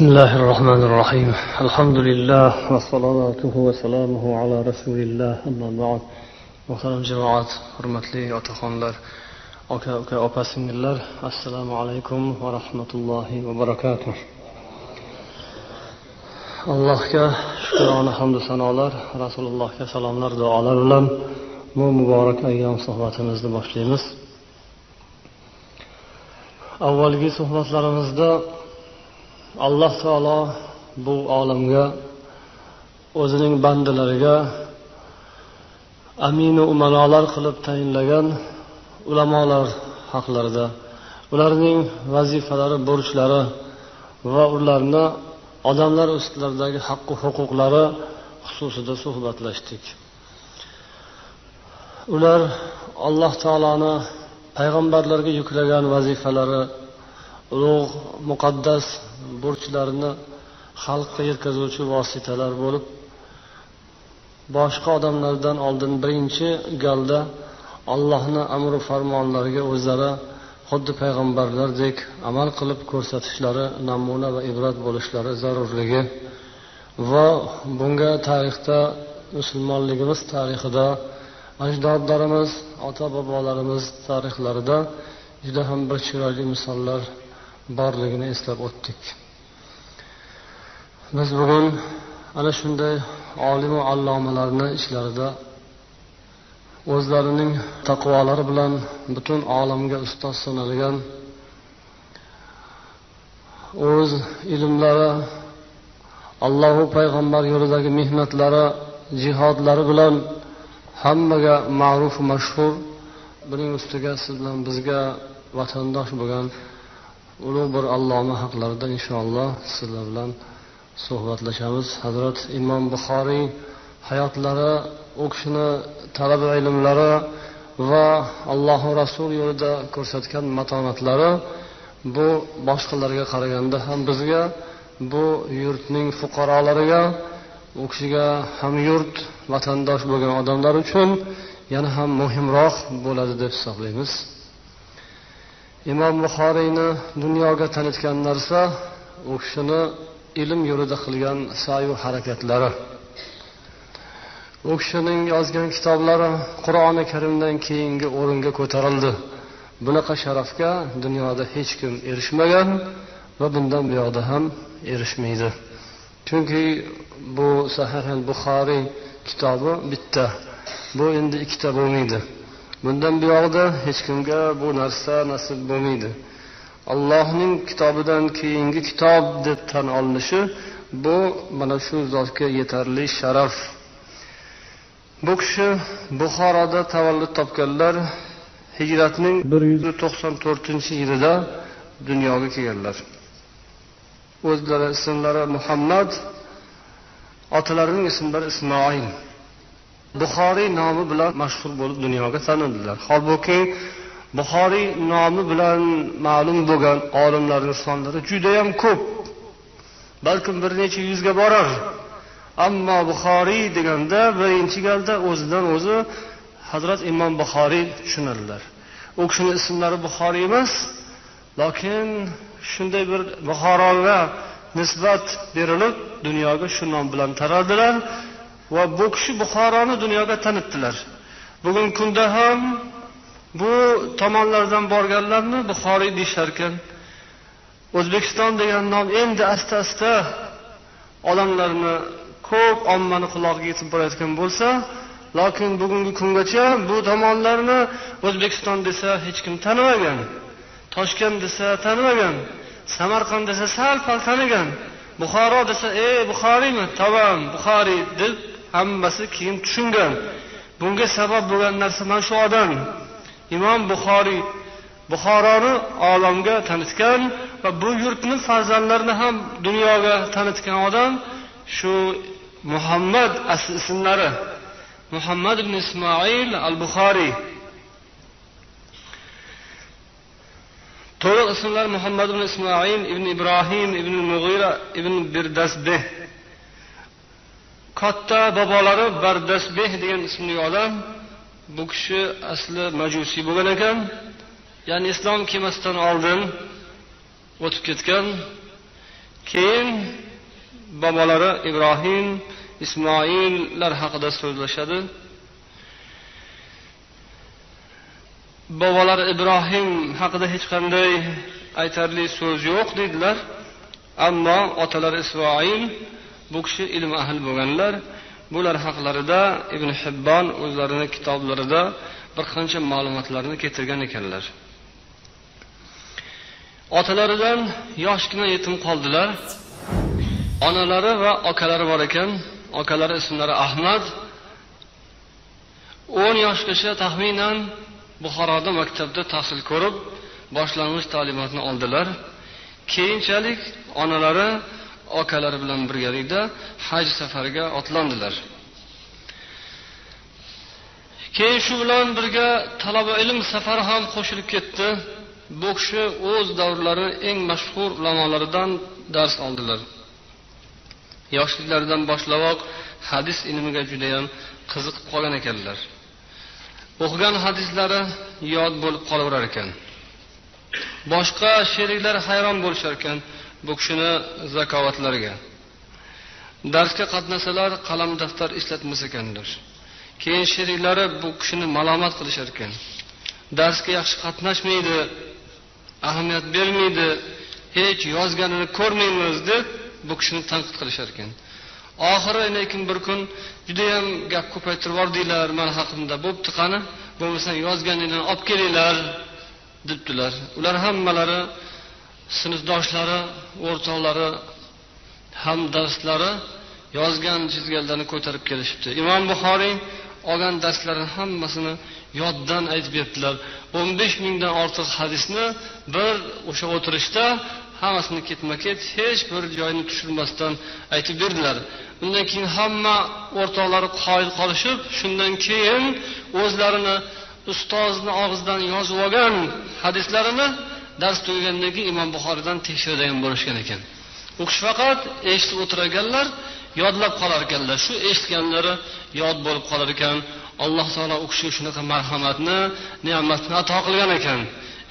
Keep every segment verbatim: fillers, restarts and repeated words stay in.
بسم الله الرحمن الرحيم. الحمد لله، وصلواته وسلامه على رسول الله، أما بعد. مۇھتەرەم جامائەت، ھۆرمەتلىك ئاتاخانلار، ئاكا-ئۇكا، ئاپا-سىڭىللەر، ئەسسالامۇ ئەلەيكۇم ۋە رەھمەتۇللاھى ۋە بەرەكاتۇھ. ئاللاھقا شۈكرانە ھەمدۇ سانالار، رەسۇلۇللاھقا سالاملار، دۇئالار بىلەن بۇ مۇبارەك ئەييام سۆھبەتىمىزنى باشلايمىز. ئەۋۋەلگى سۆھبەتلىرىمىزدە ئاللاھ تائالا بۇ ئالەمگە ئۆزىنىڭ بەندىلىرىگە ئەمىنۇ ئۇمەنالار قىلىپ تەيىنلىگەن ئۇلامالار ھەقلىرىدە، ئۇلارنىڭ ۋەزىپىلىرى، بۇرچلىرى ۋە ئۇلارنى ئادەملەر ئۈستىلىرىدىكى ھەققى ھوقۇقلىرى خۇسۇسىدا سۆھبەتلەشتۇق. ئۇلار ئاللاھ تائالانى پەيغەمبەرلەرگە يۈكلىگەن ۋەزىپىلىرى، ئۇلۇغ مۇقەددەس بۇرچلارنى خەلققە يەتكۈزگۈچى ۋاسىتىلەر بولۇپ، باشقا ئادەملەردىن ئالدىن بىرىنچى گەلدە ئاللاھنىڭ ئەمرى فەرمانلىرىغا ئۆزلىرى خۇددى پەيغەمبەرلەردەك ئەمەل قىلىپ كۆرسىتىشلىرى، نەمۇنە ۋە ئىبرەت بولۇشلىرى زەرۇرلۇقى ۋە بۇنىڭغا تارىختا مۇسۇلمانلىقىمىز تارىخىدا ئەجدادلىرىمىز، ئاتا-بابالىرىمىز تارىخلىرىدا جۈدە ھەم بىر چىرايلىق مىساللار بارلىقىنى ئېسلەپ ئۆتتۇق. بىز بۈگۈن ئەنە شۇنداي ئالىم ۋە ئاللامىلارنى ئىچلىرىدە ئۆزلىرىنىڭ تەقۋالىرى بىلەن پۈتۈن ئالەمگە ئۇستاز سانالغان، ئۆز ئىلىملىرى، ئاللاھۇ پەيغەمبەر يولىدىكى مېھنەتلىرى، جىھادلىرى بىلەن ھەممىگە مەرۇپ، مەشھۇر. بۇنىڭ ئۈستىگە سىز بىلەن بىزگە ۋەتەنداش بولغان ئۇلۇغ بىر ئاللاما ھەقلىرىدە ئىنشائاللا سىزلەر بىلەن سۆھبەتلىشىمىز. ھەزرەت ئىمام بۇخارىي ھاياتلىرى، ئۇ كىشىنى تەلەبە ئىلىملىرى ۋە ئاللاھۇ رەسۇل يولىدا كۆرسەتكەن ماتانەتلىرى بۇ باشقىلارغا قارىغاندا ھەم بىزگە، بۇ يۇرتنىڭ پۇقرالىرىغا، ئۇ كىشىگە ھەم يۇرت ۋەتەنداش بولغان ئادەملەر ئۈچۈن يەنە ھەم مۇھىمراق بولىدۇ دەپ ھېسابلايمىز. ئىمام بۇخارىينى دۇنياغا تونۇتقان نەرسە ئۇ كىشىنى ئىلىم يولىدا قىلغان سەي-ھەرىكەتلىرى. ئۇ كىشىنىڭ يازغان كىتابلىرى قۇرئانى كەرىمدىن كېيىنكى ئورۇنغا كۆتۈرۈلدى. بۇنىڭغا شەرەپكە دۇنيادا ھېچكىم ئېرىشمىگەن ۋە بۇندىن بۇياقتا ھەم ئېرىشمەيدۇ. چۈنكى بۇ سەھىھۇل بۇخارىي كىتابى بىتتە. بۇ ئەمدى ئىككىتە بولمايدۇ. بۇندىن بۇياقتا ھېچكىمگە بۇ نەرسە نەسىب بولمايدۇ. ئاللاھنىڭ كىتابىدىن كېيىنكى كىتاب دەپ تەن ئالىنىشى، بۇ مانا شۇ زاتقا يېتەرلىك شەرەپ. بۇ كىشى بۇخارادا تەۋەللۇت تاپقانلار ھىجرەتنىڭ بىر يۈز توقسان تۆتىنچى يىلىدا دۇنياغا كەلگەنلەر. ئۆزلىرى ئىسىملىرى مۇھەممەد، ئاتىلىرىنىڭ ئىسىملىرى ئىسمائىل. بۇخارىي نامى بىلەن مەشھۇر بولۇپ دۇنياغا تونۇلدىلار. ھالبۇكى، بۇخارىي نامى بىلەن مەلۇم بولغان ئالىملارنىڭ سانلىرى جۈدەيەم كۆپ. بەلكىم بىر نەچچە يۈزگە بارار. ئەمما بۇخارىي دېگەندە بىرىنچى گەلدە ئۆزىدىن ئۆزى ھەزرەت ئىمام بۇخارىي چۈشىنىدىلەر. ئۇ كىشىنىڭ ئىسىملىرى بۇخارىي ئەمەس، لېكىن شۇنداق بىر بۇخاراغا نىسبەت بېرىلىپ، دۇنياغا شۇ نام بىلەن تارالدىلار ۋە بۇ كىشى بۇخارانى دۇنياغا تونۇتتىلار. بۈگۈنكى كۈندە ھەم بۇ تامانلاردىن بارغانلارنى بۇخارىي دېيىشەركەن. ئۆزبېكىستان دېگەن نام ئەمدى ئاستا-ئاستا ئادەملەرنى، كۆپ ئاممىنى قۇلاقىغا يېتىپ بارىدىغان بولسا، لېكىن بۈگۈنكى كۈنگىچە بۇ تامانلارنى ئۆزبېكىستان دېسە ھېچكىم تونۇمىغان. تاشكەنت دېسە تونۇمىغان. سەمەرقەنت دېسە سەل-پەل تونۇغان. بۇخارا دېسە، «ئەي، بۇخارىيمۇ؟» «تاۋام، بۇخارىي» دەپ ھەممىسى كېيىن چۈشەنگەن. بۇنىڭغا سەۋەب بولغان نەرسە مانا شۇ ئادەم. ئىمام بۇخارىي بۇخارانى ئالەمگە تونۇتقان ۋە بۇ يۇرتنى، پەرزەنتلىرىنى ھەم دۇنياغا تونۇتقان ئادەم شۇ مۇھەممەد، ئەسلى ئىسىملىرى مۇھەممەد ئىبن ئىسمائىل ئەل بۇخارىي. تولۇق ئىسىملىرى مۇھەممەد ئىبن ئىسمائىل ئىبن ئىبراھىم ئىبن مۇغىرە ئىبن بىردەسبىھ. كاتتا بابالىرى بەردەسبىھ دېگەن ئىسىملىك ئادەم. بۇ كىشى ئەسلى مەجۇسىي بولغان ئىكەن. يەنى ئىسلام كەلمەستىن ئالدىن ئۆتۈپ كەتكەن. كېيىن بابالىرى ئىبراھىم، ئىسمائىللار ھەققىدە سۆزلىشىدۇ. بابالار ئىبراھىم ھەققىدە ھېچقانداق ئېيتارلىق سۆز يوق دېدىلەر. ئەمما ئاتىلىرى ئىسمائىل، بۇ كىشى ئىلىم ئەھلى بولغانلار. بۇلار ھەقلىرىدە ئىبن ھىببان ئۆزلىرىنىڭ كىتابلىرىدا بىر قانچە مەلۇماتلارنى كەلتۈرگەن ئىكەنلەر. ئاتىلىرىدىن ياشكىنا يېتىم قالدىلار. ئانىلىرى ۋە ئاكىلىرى بار ئىكەن. ئاكىلىرى ئىسىملىرى ئەھمەد. ئون ياشقىچە تەخمىنەن بۇخارادا مەكتەپتە تەھسىل كۆرۈپ، باشلانغۇچ تەلىماتنى ئالدىلار. كېيىنچىلىك ئانىلىرى، ئاكىلىرى بىلەن بىرگىلىكتە ھەج سەپىرىگە ئاتلاندىلار. كېيىن شۇ بىلەن بىرگە تالاپە ئىلىم سەپىرى ھەم قوشۇلۇپ كەتتى. بۇ كىشى ئۆز دەۋرلىرىنىڭ ئەڭ مەشھۇر ئۆلىمالىرىدىن دەرس ئالدىلار. ياشلىقلىرىدىن باشلاپلا ھەدىس ئىلمىگە جۈدەيەم قىزىقىپ قالغان ئىكەنلەر. ئوقۇغان ھەدىسلىرى ياد بولۇپ قالىۋېرەر ئىكەن. باشقا شېرىكلەر ھەيران بولۇشار ئىكەن بۇ كىشىنىڭ زاكاۋەتلىرىگە. دەرسكە قاتناشسىلا قەلەم دەپتەر ئىشلەتمەس ئىكەنلەر. كېيىن شېرىكلىرى بۇ كىشىنى مالامەت قىلىشار ئىكەن. دەرسكە ياخشى قاتناشمايدۇ، ئەھمىيەت بەرمەيدۇ، ھېچ يازغىنىنى كۆرمەيمىز دەپ بۇ كىشىنى تەنقىد قىلىشار ئىكەن. ئاخىرى لېكىن بىر كۈن جۈدەيەم گەپ كۆپەيتتۈرۈۋالدىلار مەن ھەققىمدە، بوپتۇ قېنى، بولمىسا يازغىنىنى ئاپ كېلىڭلار دەپتىلەر. ئۇلار ھەممىلىرى سىنىپداشلىرى، ئورتاقلىرى، ھەمدەرسلىرى يازغان، چىزگەنلەرنى كۆتۈرۈپ كېلىشىپتۇ. ئىمام بۇخارىي ئالغان دەرسلەرنىڭ ھەممىسىنى يادتىن ئېيتىپ بېرىپتىلەر. ئون بەش مىڭدىن ئارتۇق ھەدىسنى بىر ئوشۇق ئولتۇرۇشتا ھەممىسىنى كەتمە-كەت، ھېچ بىر جاينى چۈشۈرمەستىن ئېيتىپ بەردىلەر. ئۇندىن كېيىن ھەممە ئورتاقلىرى قايىل قالىشىپ، شۇندىن كېيىن ئۆزلىرىنى ئۇستازنىڭ ئاغزىدىن يازىۋالغان ھەدىسلىرىنى دەرس تۈگىگەندىن كېيىن ئىمام بۇخارىيدىن تەكشۈرىدىغان بولۇشقان ئىكەن. ئۇ كىشى پەقەت ئېشىتىپ ئولتۇرىدىغانلار يادلاپ قالاركەنلەر. شۇ ئېشىتكەنلىرى ياد بولۇپ قالىدىكەن. ئاللا تائالا ئۇ كىشىگە شۇناقا مەرھەمەتنى، نېمەتنى ئاتا قىلغان ئىكەن.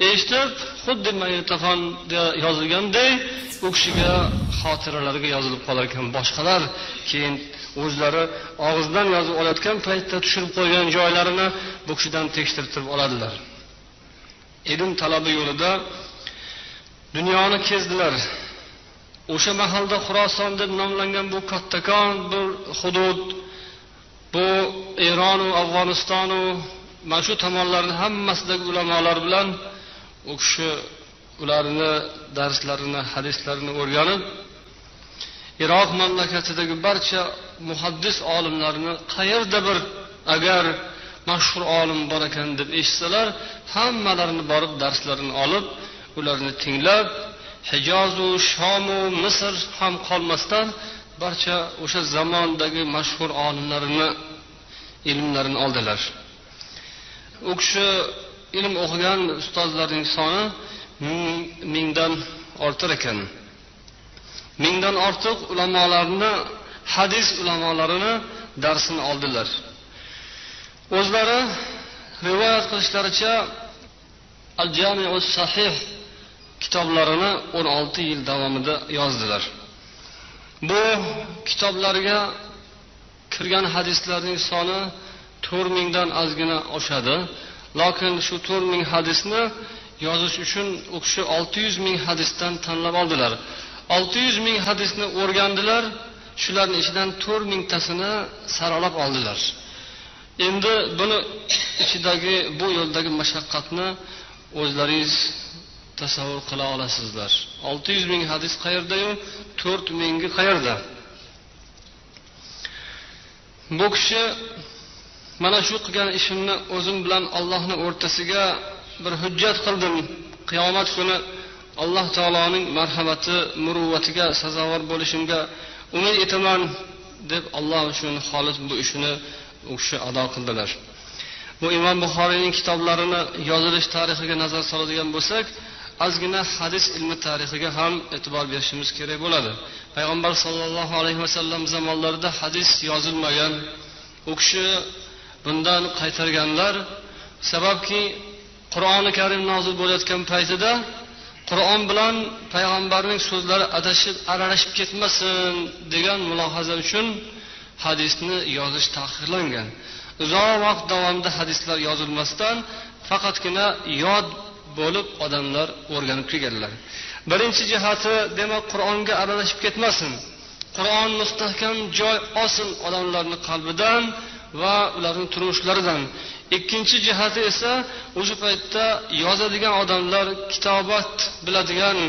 ئېشىتىپ، خۇددى مەينەتەفەندە يازىلغاندەك، ئۇ كىشىگە خاتىرىلەرگە يازىلىپ قالاركەن. باشقىلار كېيىن ئۆزلىرى ئاغزىدىن يازىپ ئالىدىغان پەيتتە چۈشۈرۈپ قويغان جايلىرىنى بۇ كىشىدىن تەكشۈرتۈرۈپ ئالىدىلار. ئىلىم تەلىپى يولىدا دۇنيانى كەزدىلەر. ئوشۇ مەھەلدە خۇراسان دەپ ناملانغان بۇ كاتتىكان بىر ھۇدۇد، بۇ ئىرانۇ، ئافغانىستانۇ، مانا شۇ تامانلارنى ھەممىسىدىكى ئۆلىمالار بىلەن ئۇ كىشى ئۇلارنى، دەرسلىرىنى، ھەدىسلىرىنى ئۆگىنىپ، ئىراق مەملىكىتىدىكى بارچە مۇھەددىس ئالىملارنى، قەيەردە بىر ئەگەر مەشھۇر ئالىم بار ئىكەن دەپ ئېشىتسىلەر، ھەممىلىرىنى بارىپ دەرسلىرىنى ئالىپ، ئۇلارنى تىڭلاپ، ھىجازۇ، شامۇ، مىسىر ھەم قالماستىن، بارچە ئوشۇ زاماندىكى مەشھۇر ئالىملارنى، ئىلىملىرىنى ئالدىلار. ئۇ كىشى ئىلىم ئوقۇغان ئۇستازلارنىڭ سانى مىڭ، مىڭدىن ئارتۇق ئىكەن. مىڭدىن ئارتۇق ئۆلىمالارنى، ھەدىس ئۆلىمالىرىنى دەرسىنى ئالدىلار. ئۆزلىرى رىۋايەت قىلىشلىرىچە، ئەل-جامىئۇس سەھىھ كىتابلىرىنى ئون ئالتە يىل داۋامىدا يازدىلار. بۇ كىتابلارغا كىرگەن ھەدىسلەرنىڭ سانى تۆت مىڭدىن ئازغىنا ئاشىدۇ. لېكىن شۇ تۆت مىڭ ھەدىسنى يازىش ئۈچۈن ئۇ كىشى ئالتە يۈز مىڭ ھەدىستىن تاللاپ ئالدىلار. ئالتە يۈز مىڭ ھەدىسنى ئۆگەندىلەر، شۇلارنىڭ ئىچىدىن تۆت مىڭتاسىنى سارىلاپ ئالدىلار. ئەمدى بۇنى ئىچىدىكى، بۇ يولدىكى مەشەققەتنى ئۆزلىرىڭىز تەسەۋۋۇر قىلا ئالىسىزلەر. ئالتە يۈز مىڭ ھەدىس قەيەردە-يۇ، تۆت مىڭى قەيەردە؟ بۇ كىشى، مانا شۇ قىلغان ئىشىمنى ئۆزۈم بىلەن ئاللاھنىڭ ئوتتۇرىسىغا بىر ھۆججەت قىلدىم. قىيامەت كۈنى ئاللاھ تائالانىڭ مەرھەمىتى، مۇرۇۋۋەتىگە سازاۋەر بولۇشۇمغا ئۈمىد ئېتىمەن، دەپ، ئاللاھ ئۈچۈن خالىس بۇ ئىشنى ئۇ كىشى ئادا قىلدىلار. بۇ ئىمام بۇخارىينىڭ كىتابلىرىنى يازىلىش تارىخىغا نەزەر سالىدىغان بولساق، ئازغىنە ھەدىس ئىلمى تارىخىغا ھەم ئېتىبار بېرىشىمىز كېرەك بولىدۇ. پەيغەمبەر ساللاللاھۇ ئەلەيھى ۋەسەللەم زامانلىرىدا ھەدىس يازىلمىغان. ئۇ كىشى بۇندىن قايتارغانلار، سەۋەبكى، قۇرئانى كەرىم نازىل بولۇۋاتقان پەيتىدە قۇرئان بىلەن پەيغەمبەرنىڭ سۆزلىرى ئادىشىپ، ئارىلىشىپ كەتمەسسۇن دېگەن مۇلاھازە ئۈچۈن ھەدىسنى يازىش تەقىقلەنگەن. ئۇزاق ۋاقىت داۋامىدا ھەدىسلەر يازىلماستىن، پەقەتكىنە ياد بولۇپ ئادەملەر ئۆگىنىپ كەلگەنلەر. بىرىنچى جەھەتى، دېمەك، قۇرئانغا ئارىلىشىپ كەتمەسسۇن. قۇرئان مۇستەھكەم جاي ئالسۇن ئادەملەرنىڭ قەلبىدىن ۋە ئۇلارنىڭ تۇرمۇشلىرىدىن. ئىككىنچى جەھەتى ئىسە، ئۇشۇ پەيتتە يازىدىغان ئادەملەر كىتابەت بىلىدىغان،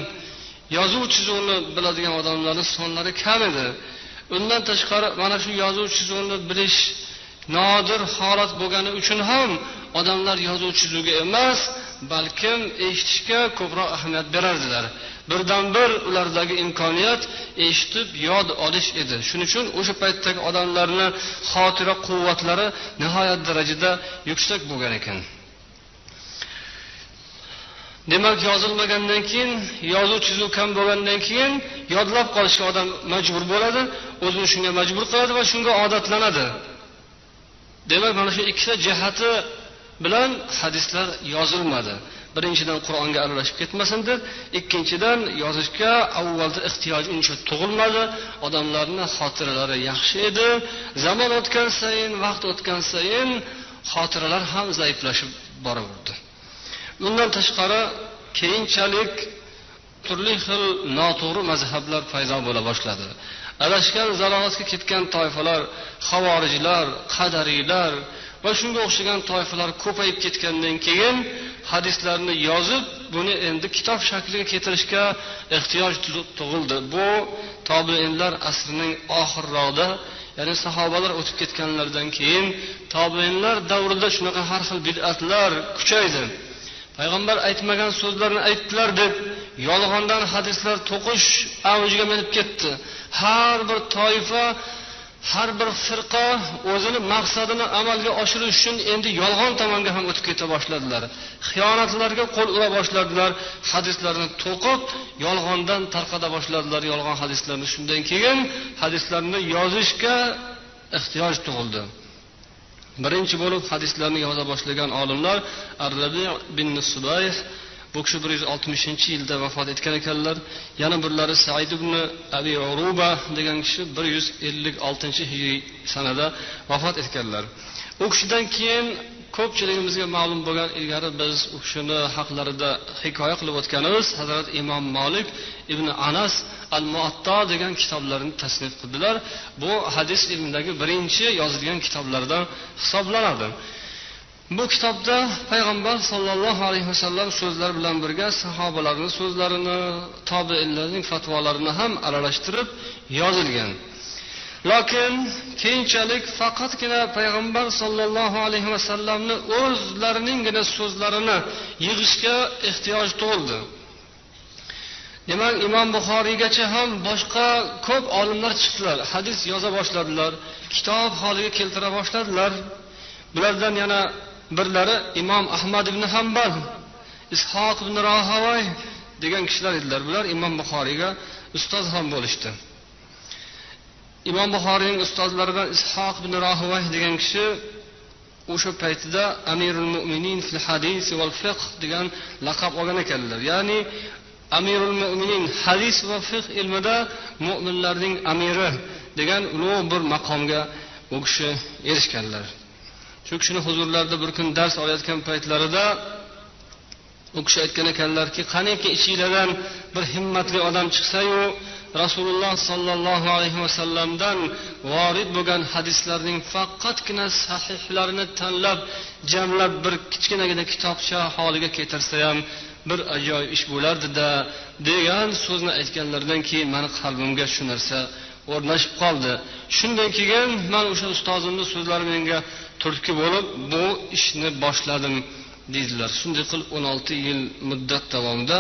يازۇ چىزۇۋنى بىلىدىغان ئادەملەرنىڭ سانلىرى كەم ئىدى. ئۇندىن تاشقىرى، مانا شۇ يازۇ چىزۇۋنى بىلىش نادىر ھالەت بولغىنى ئۈچۈن ھەم ئادەملەر يازۇ چىزۇۋغا ئەمەس، بەلكىم ئېشىتىشكە كۆپرەك ئەھمىيەت بېرەردىلەر. بىردىنبىر ئۇلاردىكى ئىمكانىيەت ئېشىتىپ ياد ئېلىش ئىدى. شۇنىڭ ئۈچۈن ئۇشۇ پەيتتىكى ئادەملەرنىڭ خاتىرە قۇۋۋەتلىرى ناھايەت دەرىجىدە يۈكسەك بولغان ئىكەن. دېمەك، يازىلمىغاندىن كېيىن، يازۇ چىزۇ كەم بولغاندىن كېيىن يادلاپ قالىشقا ئادەم مەجبۇر بولىدۇ، ئۆزىنى شۇنىڭغا مەجبۇر قىلىدۇ ۋە شۇنىڭغا ئادەتلىنىدۇ. دېمەك، مانا شۇ ئىككىلا جەھەتى بىلەن ھەدىسلەر يازىلمىدى. بىرىنچىدىن، قۇرئانغا ئارىلىشىپ كەتمەسۇن دەپ، ئىككىنچىدىن، يازىشقا ئاۋۋالدا ئېھتىياج ئۇنچە تۇغۇلمىدى، ئادەملەرنىڭ خاتىرىلىرى ياخشى ئىدى. زامان ئۆتكەن سايىن، ۋاقىت ئۆتكەن سايىن خاتىرىلەر ھەم زەئىپلىشىپ بارىۋەردى. ئۇندىن تاشقىرى، كېيىنچىلىك تۈرلۈك خىل ناتوغرا مەزھەپلەر پەيدا بولا باشلىدى. ئاداشقان، زالالەتكە كەتكەن تائىپىلەر، خاۋارىجلار، قەدەرىيلەر ۋە شۇنىڭغا ئوخشىغان تائىپىلەر كۆپەيىپ كەتكەندىن كېيىن، ھەدىسلەرنى يازىپ، بۇنى ئەمدى كىتاب شەكلىگە كەلتۈرۈشكە ئېھتىياج تۇ-، تۇغۇلدى. بۇ تابىئىنلار ئەسرىنىڭ ئاخىرلىرىدا، يەنى ساھابىلەر ئۆتۈپ كەتكەنلەردىن كېيىن، تابىئىنلار دەۋرىدە شۇناقا ھەر خىل بىدئەتلەر كۈچەيدى. پەيغەمبەر ئېيتمىغان سۆزلەرنى ئېيتتىلار دەپ، يالغاندان ھەدىسلەر توقۇش ئەۋجىگە مېنىپ كەتتى. ھەر بىر تائىپە، ھەر بىر فىرقە ئۆزىنىڭ مەقسىتىنى ئەمەلگە ئاشۇرۇش ئۈچۈن ئەمدى يالغان تامانغا ھەم ئۆتۈپ كېتە باشلىدىلار. خىيانەتلەرگە قول ئۇرا باشلىدىلار. ھەدىسلەرنى توقۇپ، يالغاندىن تارقىتا باشلىدىلار يالغان ھەدىسلەرنى. شۇندىن كېيىن ھەدىسلەرنى يازىشقا ئېھتىياج تۇغۇلدى. بىرىنچى بولۇپ ھەدىسلەرنى يازا باشلىغان ئالىملار ئەر-رەبىئ بىن سۇبەيھ، بۇ كىشى بىر يۈز ئالتمىشىنچى يىلدا ۋاپات ئەتكەن ئىكەنلەر. يەنە بىرلىرى سەئىد ئىبن ئەبى ئۇرۇبە دېگەن كىشى بىر يۈز ئەللىك ئالتىنچى ھىجرىي سەنەدە ۋاپات ئەتكەنلەر. ئۇ كىشىدىن كېيىن كۆپچىلىكىمىزگە مەلۇم بولغان، ئىلگىرى بىز ئۇ كىشىنى ھەقلىرىدە ھېكايە قىلىپ ئۆتكەنىمىز، ھەزرەت ئىمام مالىك ئىبن ئاناس ئەل-مۇئاتتا دېگەن كىتابلارنى تەسنىف قىلدىلار. بۇ ھەدىس ئىلمىدىكى بىرىنچى يازىدىغان كىتابلاردىن ھېسابلىنىدۇ. بۇ كىتابتا پەيغەمبەر ساللاللاھۇ ئەلەيھى ۋەسەللەم سۆزلىرى بىلەن بىرگە ساھابىلەرنىڭ سۆزلىرىنى، تابىئىنلارنىڭ پەتىۋالىرىنى ھەم ئارىلاشتۇرۇپ يازىلغان. لېكىن كېيىنچىلىك پەقەتكىنە پەيغەمبەر ساللاللاھۇ ئەلەيھى ۋەسەللەمنى ئۆزلىرىنىڭگىنە سۆزلىرىنى يىغىشقا ئېھتىياج تۇغۇلدى. دېمەك، ئىمام بۇخارىيگىچە ھەم باشقا كۆپ ئالىملار چىقتىلار، ھەدىس يازا باشلىدىلار، كىتاب ھالىگە كەلتۈرە باشلىدىلار. بۇلاردىن يەنە بىرلىرى ئىمام ئەھمەد ئىبن ھەمبەل، ئىسھاق ئىبن راھاۋاي دېگەن كىشىلەر ئىدىلەر. بۇلار ئىمام بۇخارىيگە ئۇستاز ھەم بولۇشتى. ئىمام بۇخارىينىڭ ئۇستازلىرىدىن ئىسھاق ئىبن راھاۋاي دېگەن كىشى ئۇ شۇ پەيتىدە ئەمىرۇل مۇئمىنىن فىل ھەدىس ۋەل فىقھ دېگەن لەقەم ئالغان ئىكەنلەر. يەنى ئەمىرۇل مۇئمىنىن ھەدىس ۋە فىقھ ئىلمىدا مۇئمىنلارنىڭ ئەمىرى دېگەن ئۇلۇغ بىر ماقامغا ئۇ كىشى ئېرىشكەنلەر. شۇ كىشىنىڭ ھۇزۇرلىرىدا بىر كۈن دەرس ئالايotgan پەيتلىرىدە ئۇ كىشى ئېيتقان ئىكەنلەركى، قېنىكى ئىچىلەردىن بىر ھىممەتلىك ئادەم چىقسايۇ، رەسۇلۇللا ساللاللاھۇ ئەلەيھى ۋەسەللەمدىن ۋارىد بولغان ھەدىسلەرنىڭ پەقەتكىنە سەھىھلىرىنى تەنلەپ، جەملەپ بىر كىچىككىنەگىنە كىتابچە ھالىگە كەلتۈرسەم، بىر ئاجايىپ ئىش بولاردى-دە، دېگەن سۆزنى ئېيتقانلىرىدىن كېيىن مېنىڭ قەلبىمگە شۇ نەرسە ئورناشىپ قالدى. شۇندىن كېيىن مەن ئوشۇ ئۇستازىمنىڭ سۆزلىرى مېنىڭگە تۈرتكە بولۇپ، بۇ ئىشنى باشلىدىم، دېدىلەر. شۇنداق قىلىپ، ئون ئالتە يىل مۇددەت داۋامىدا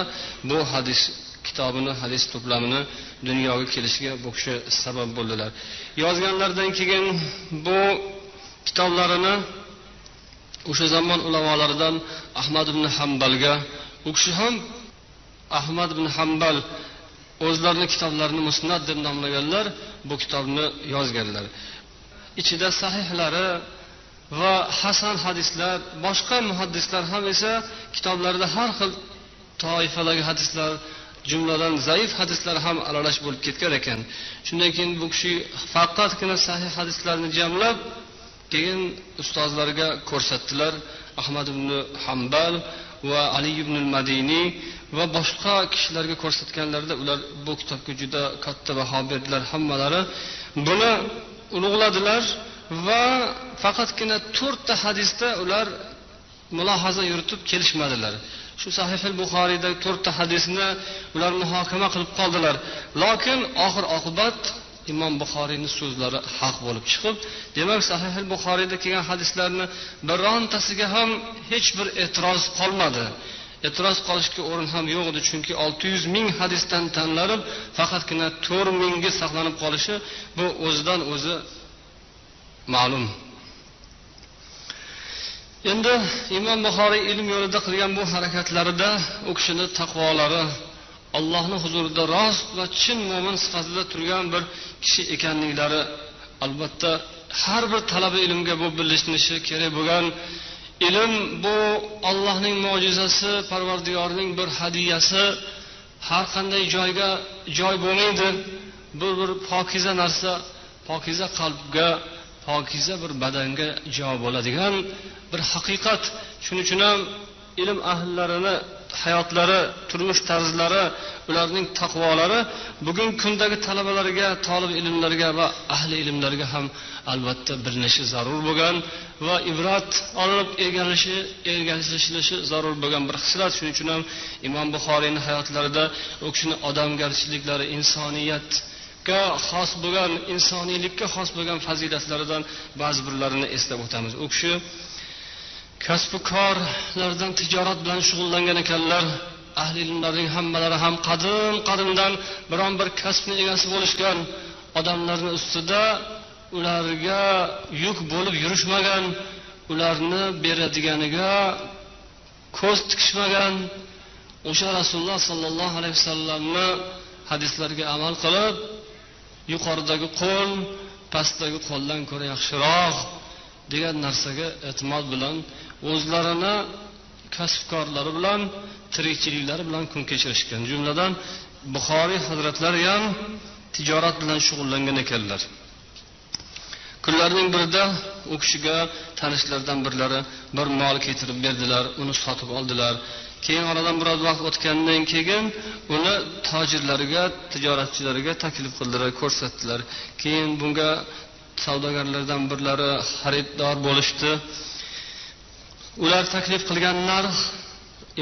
بۇ ھەدىس كىتابىنى، ھەدىس توپلامىنى دۇنياغا كېلىشىگە بۇ كىشى سەۋەب بولدىلار. يازغانلاردىن كېيىن بۇ كىتابلىرىنى ئوشۇ زامان ئۇلامالىرىدىن ئەھمەد ئىبن ھەمبەلگە، ئۇ كىشى ھەم ئەھمەد ئىبن ھەمبەل ئۆزلىرىنىڭ كىتابلىرىنى مۇسنەد دەپ ناملىغانلار بۇ كىتابنى يازغانلار. ئىچىدە سەھىھلىرى ۋە ھەسەن ھەدىسلەر، باشقا مۇھەددىسلەر ھەم ئەسسا كىتابلىرىدا ھەر خىل toifalarga hadislar, jumladan zaif hadislar ham aralash bo'lib ketgan ekan. Shundan keyin bu kishi faqatgina sahih hadislarni jamlab, keyin ustozlarga ko'rsatdilar. Ahmad ibn Hanbal va Ali ibn al-Madiniy va boshqa kishilarga ko'rsatganlarida ular bu kitobga juda katta baho berdilar. Hammalari buni ulug'ladilar va faqatgina to'rtta hadisda ular mulohaza yuritib kelishmadilar. Shu Sahihil Buxoriyda to'rtta hadisni ular muhokama qilib qoldilar. Lokin oxir oqibat Imom Buxoriyni so'zlari haq bo'lib chiqib, demak, Sahihil Buxoriyda kelgan hadislarni birontasiga ham hech bir e'tiroz qolmadi. E'tiroz qolishga o'rin ham yo'q edi, chunki olti yuz ming hadisdan tanlanib, faqatgina to'rt mingga saqlanib qolishi, bu o'zidan o'zi ma'lum. Endi Imom Buxoriy ilm yo'lida qilgan bu harakatlarida u kishini taqvolari, Allohning huzurida rost va chin mo'min sifatida turgan bir kishi ekanliklari, albatta, har bir talaba ilmga bu bilinishi kerak bo'lgan ilm. Bu Allohning mo'jizasi, Parvardigorning bir hadiyasi. Har qanday joyga joy bo'lmaydi. Bir, bir pokiza narsa, pokiza qalbga, pokiza bir badanga joy bo'ladigan bir haqiqat. Shuning uchun ham ilm ahllarini hayotlari, turmush tarzlari, ularning taqvolari bugungi kundagi talabalarga, tolib ilmlarga va ahli ilmlarga ham, albatta, bilinishi zarur bo'lgan va ibrat olinib, ergalishi-, ergashilishi zarur bo'lgan bir xislat. Shuning uchun ham Imom Buxoriyni hayotlarida u kishini odamgarchiliklari, insoniyatga xos bo'lgan, insoniylikka xos bo'lgan fazilatlaridan ba'zi birlarini eslab o'tamiz. U kishi kasbu korlardan, tijorat bilan shug'ullangan ekanlar. Ahli ilmlarning hammalari ham qadim-qadimdan biron bir kasbni egasi bo'lishgan, odamlarni ustida ularga yuk bo'lib yurishmagan, ularni beradiganiga ko'z tikishmagan, o'sha Rasululloh sollallohu alayhi vasallamni hadislariga amal qilib, yuqoridagi qo'l pastdagi qo'ldan ko'ra yaxshiroq degan narsaga e'timod bilan o'zlarini kasb-korlari bilan, tirikchiliklari bilan kun kechirishgan. Jumladan, Buxoriy hazratlari ham tijorat bilan shug'ullangan ekanlar. Kunlarning birida u kishiga tanishlardan birlari bir mol keltirib berdilar, uni sotib oldilar. Keyin oradan biroz vaqt o'tgandan keyin uni tojirlarga, tijoratchilarga taklif qildilar, ko'rsatdilar. Keyin bunga savdogarlardan birlari xaridor bo'lishdi. Ular taklif qilgan narx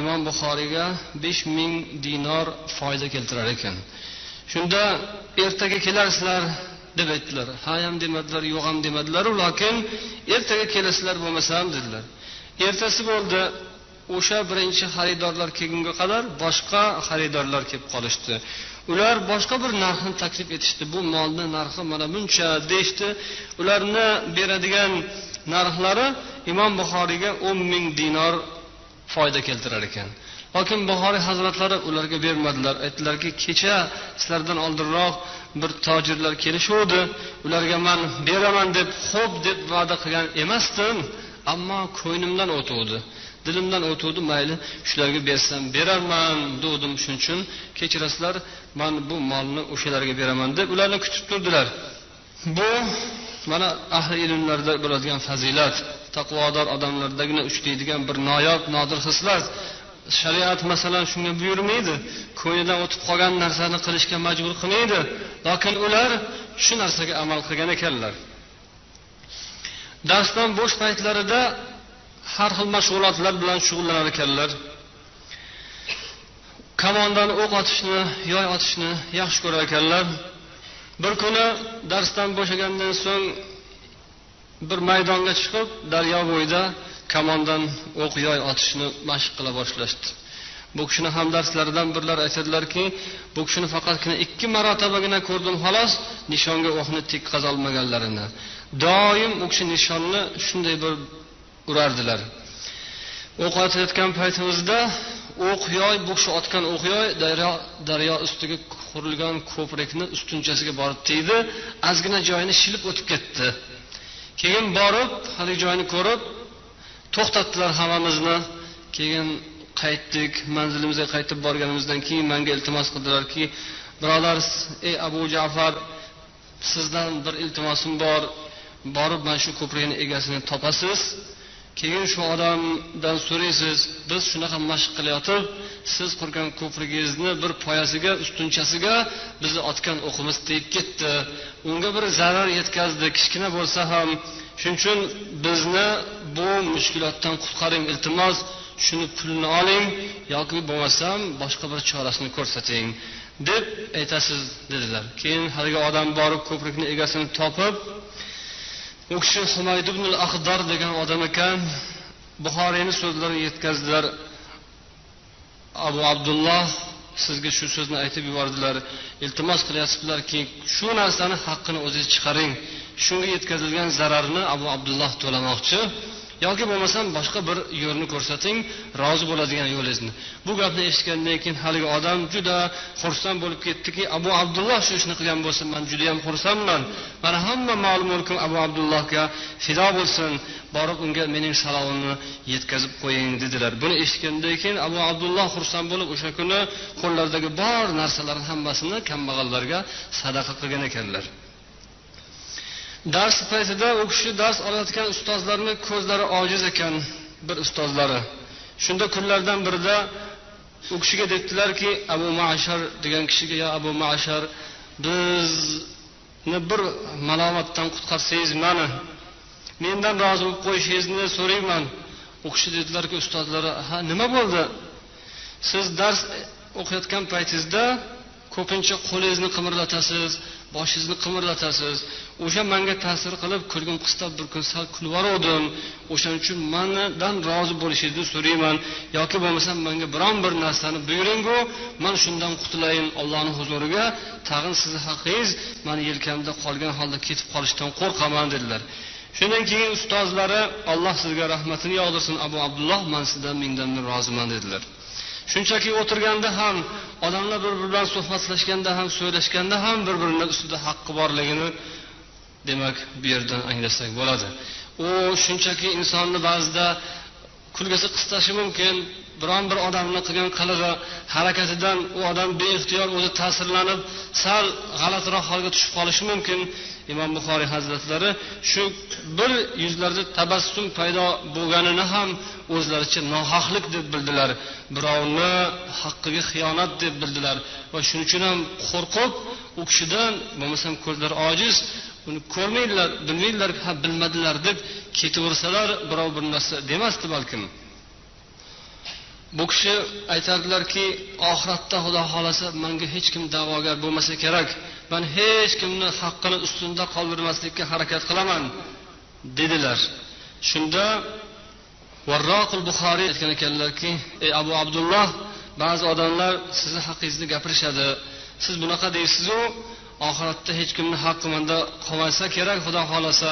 Imom Buxoriyga besh ming dinor foyda keltirar ekan. Shunda, "Ertaga kelarsilar", deb aytdilar. Ha ham demadilar, yo'q ham demadilar, lokin "Ertaga kelasizlar bo'lmasam", dedilar. Ertasi bo'ldi. O'sha birinchi xaridorlar kelgunga qadar boshqa xaridorlar kelib qolishdi. Ular boshqa bir narxni taklif etishdi. "Bu molni narxi mana buncha", deyishdi. Ularni beradigan narxlari Imom Buxoriyga o'n ming dinor foyda keltirar ekan. Lokin Buxoriy hazratlari ularga bermadilar. Aytdilarki, "Kecha sizlardan oldinroq bir tojirlar kelishuvdi. Ularga man beraman deb, xo'p deb va'da qilgan emasdim, ammo ko'nglimdan o'tuvdi. Dilimdan o'tuvdi, mayli, shularga bersam berarman, degdim. Shuning uchun kechirasizlar, man bu molni o'shalarga beraman", deb ularni kutib turdilar. Bu, mana, ahli ilmlarda bo'ladigan fazilat, taqvodor odamlardagina uchraydigan bir noyob, nodir xislat. Shariat, masalan, shunga buyurmaydi, ko'nglidan o'tib qolgan narsani qilishga majbur qilmaydi. Lokin ular shu narsaga amal qilgan ekanlar. Darsdan bo'sh paytlarida har xil mashg'ulotlar bilan shug'ullanar ekanlar. Kamondan o'q otishni, yoy otishni yaxshi ko'rar ekanlar. Bir kuni darsdan bo'shagandan so'ng bir maydonga chiqib, daryo bo'yida kamondan o'q, yoy otishni mashq qila boshlashdi. Bu kishini hamdarslaridan birlari aytadilarki, "Bu kishini faqatgina ikki marotabagina ko'rdim, xolos, nishonga o'qni tekkazolmaganlarini. Doim u kishi nishonni shunday bir urardilar. O'q otayotgan paytimizda o'q yoy, bu kishi otgan o'q yoy daryo, daryo ustiga qurilgan ko'prikni ustunchasiga borib tegdi, ozgina joyini shilib o'tib ketdi. Keyin borib, haligi joyni ko'rib, to'xtatdilar hammamizni. Keyin قايتتۇق. مەنزىلىمىزگە قايتىپ بارغىنىمىزدىن كېيىن مەنگە ئىلتىماس قىلدىلاركى، بۇرادەر، ئەي ئەبۇ جەفەر، سىزدىن بىر ئىلتىماسىم بار، بارىپ مانا شۇ كوپۇرنىڭ ئىگىسىنى تاپىسىز. كېيىن شۇ ئادەمدىن سورىسىز، بىز شۇناقا مەشىق قىلىۋاتىپ، سىز قۇرغان كوپۇرىڭىزنى بىر پايىسىگە، ئۈستۈنچىسىگە بىزنىڭ ئاتقان ئوقىمىز تېگىپ كەتتى. ئۇنىڭغا بىر زەرەر يەتكەزدى، كىچىككىنە بولسا ھەم. شۇنىڭ ئۈچۈن بىزنى بۇ مۈشكۈلاتتىن قۇتقۇرۇڭ، ئىلتىماس، شۇنى پۇلىنى ئالىڭ ياكى بولمىسام باشقا بىر چارىسىنى كۆرسىتىڭ، دەپ ئېيتىسىز، دېدىلەر. كېيىن ھەلىگى ئادەم بارىپ كوپۇرنىڭ ئىگىسىنى تاپىپ، ئۇ كىشى ھۇمەيد ئىبنۇل ئەخدەر دېگەن ئادەم ئىكەن. بۇخارىينىڭ سۆزلىرىنى يەتكۈزدىلەر. ئەبۇ ئابدۇللا سىزگە شۇ سۆزنى ئېيتىپ يۈبەردىلەر، ئىلتىماس قىلىۋاتىپتىلەركى، شۇ نەرسىنىڭ ھەققىنى ئۆزىگە چىقىرىڭ. شۇنىڭغا يەتكۈزۈلگەن زەرەرنى ئەبۇ ئابدۇللا تۆلىمەكچى. ياكى بولمىسام باشقا بىر يولنى كۆرسىتىڭ، رازى بولىدىغان يولىڭىزنى. بۇ گەپنى ئېشىتكەندىن كېيىن ھەلىگى ئادەم جۈدە خۇرسەن بولۇپ كەتتىكى، ئەبۇ ئابدۇللا شۇ ئىشنى قىلغان بولسا، مەن جۈدەيەم خۇرسەنمەن. مانا ھەممە مال مۈلكۈم ئەبۇ ئابدۇللاغا پىدا بولسۇن، بارىپ ئۇنىڭغا مېنىڭ سالامىمنى يەتكۈزۈپ قويۇڭ، دېدىلەر. بۇنى ئېشىتكەندىن كېيىن ئەبۇ ئابدۇللا خۇرسەن بولۇپ، ئوشۇ كۈنى قوللىرىدىكى بار نەرسىلەرنى ھەممىسىنى كەمبەغەللەرگە سەدەقە قىلغان ئىكەنلەر. دەرس پەيتىدە ئۇ كىشى دەرس ئالىۋاتقان ئۇستازلارنىڭ كۆزلىرى ئاجىز ئىكەن، بىر ئۇستازلىرى. شۇنداق كۈنلەردىن بىرىدە ئۇ كىشىگە دەپتىلەركى، ئەبۇ مەشەر دېگەن كىشىگە، يا ئەبۇ مەشەر، بىزنى بىر مالامەتتىن قۇتقارسىز، مانا مەندىن رازى بولۇپ قويۇشىڭىزنى سورايمەن. ئۇ كىشى دېدىلەركى، ئۇستازلىرى، ھە، نېمە بولدى؟ سىز دەرس ئوقۇياتقان پەيتىڭىزدە كۆپىنچە قولىڭىزنى قىمىرلىتىسىز، باشىڭىزنى قىمىرلىتىسىز. ئوشۇ مەنگە تەسىر قىلىپ، كۈلگۈم قىستاپ بىر كۈن سەل كۈلۈۋالدىم. ئوشۇنىڭ ئۈچۈن مەندىن رازى بولۇشىڭىزنى سورايمەن. ياكى بولمىسا مەنگە بىرەر بىر نەرسىنى بۇيرۇڭغۇ، مەن شۇندىن قۇتۇلايىن ئاللانىڭ ھۇزۇرىغا. تاغىن سىزنىڭ ھەققىڭىز مانا يەلكەمدە قالغان ھالدا كېتىپ قالىشتىن قورقىمەن، دېدىلەر. شۇندىن كېيىن ئۇستازلىرى، ئاللا سىزگە رەھمىتىنى ياغدۇرسۇن، ئەبۇ ئابدۇللا، مەن سىزدىن مىڭدىن مىڭ رازىمەن، دېدىلەر. شۇنچىكى ئولتۇرغاندا ھەم، ئادەملەر بىر-بىرى بىلەن سۆھبەتلەشكەندە ھەم، سۆزلەشكەندە ھەم بىر-بىرىنىڭ ئۈستىدە ھەققى بارلىقىنى، دېمەك، بۇ يەردىن ئاڭلىساق بولىدۇ. ئۇ شۇنچىكى ئىنساننى بەزىدە كۈلگۈسى قىستايشى مۇمكىن، بىرەر بىر ئادەمنىڭ قىلغان قىلىقى، ھەرىكىتىدىن ئۇ ئادەم بىئىختىيار ئۆزى تەسىرلىنىپ، سەل غەلەتراق ھالغا چۈشۈپ قالىشى مۇمكىن. ئىمام بۇخارىي ھەزرەتلىرى شۇ بىر يۈزلەردە تەبەسسۇم پەيدا بولغىنىنى ھەم ئۆزلىرىچە ناھەقلىق دەپ بىلدىلەر. بىراۋنى ھەققىگە خىيانەت دەپ بىلدىلەر. ۋە شۇنىڭ ئۈچۈن ھەم قورقۇپ، ئۇ كىشىدىن، بولمىسام كۆزلىرى ئاجىز، ئۇنى كۆرمەيدىلەر، بىلمەيدىلەر، ھە، بىلمەدىلەر دەپ كېتىۋەرسىلەر، بىراۋ بىر نەرسە دېمەستى بەلكىم. بۇ كىشى ئېيتاردىلەركى، ئاخىرەتتە خۇدا خالىسا مەنگە ھېچكىم دەۋاگەر بولماسا كېرەك، مەن ھېچكىمنى ھەققىنى ئۈستۈندە قالدۇرماسلىققا ھەرىكەت قىلىمەن، دېدىلەر. شۇندا ۋەرراقۇل بۇخارىي ئېيتقان ئىكەنلەركى، ئەي ئەبۇ ئابدۇللا، بەزى ئادەملەر سىزنىڭ ھەققىڭىزنى گەپىرىشىدۇ. سىز بۇناقا دەيسىزۇ، ئاخىرەتتە ھېچكىمنىڭ ھەققى مەندە قالماسا كېرەك، خۇدا خالىسا،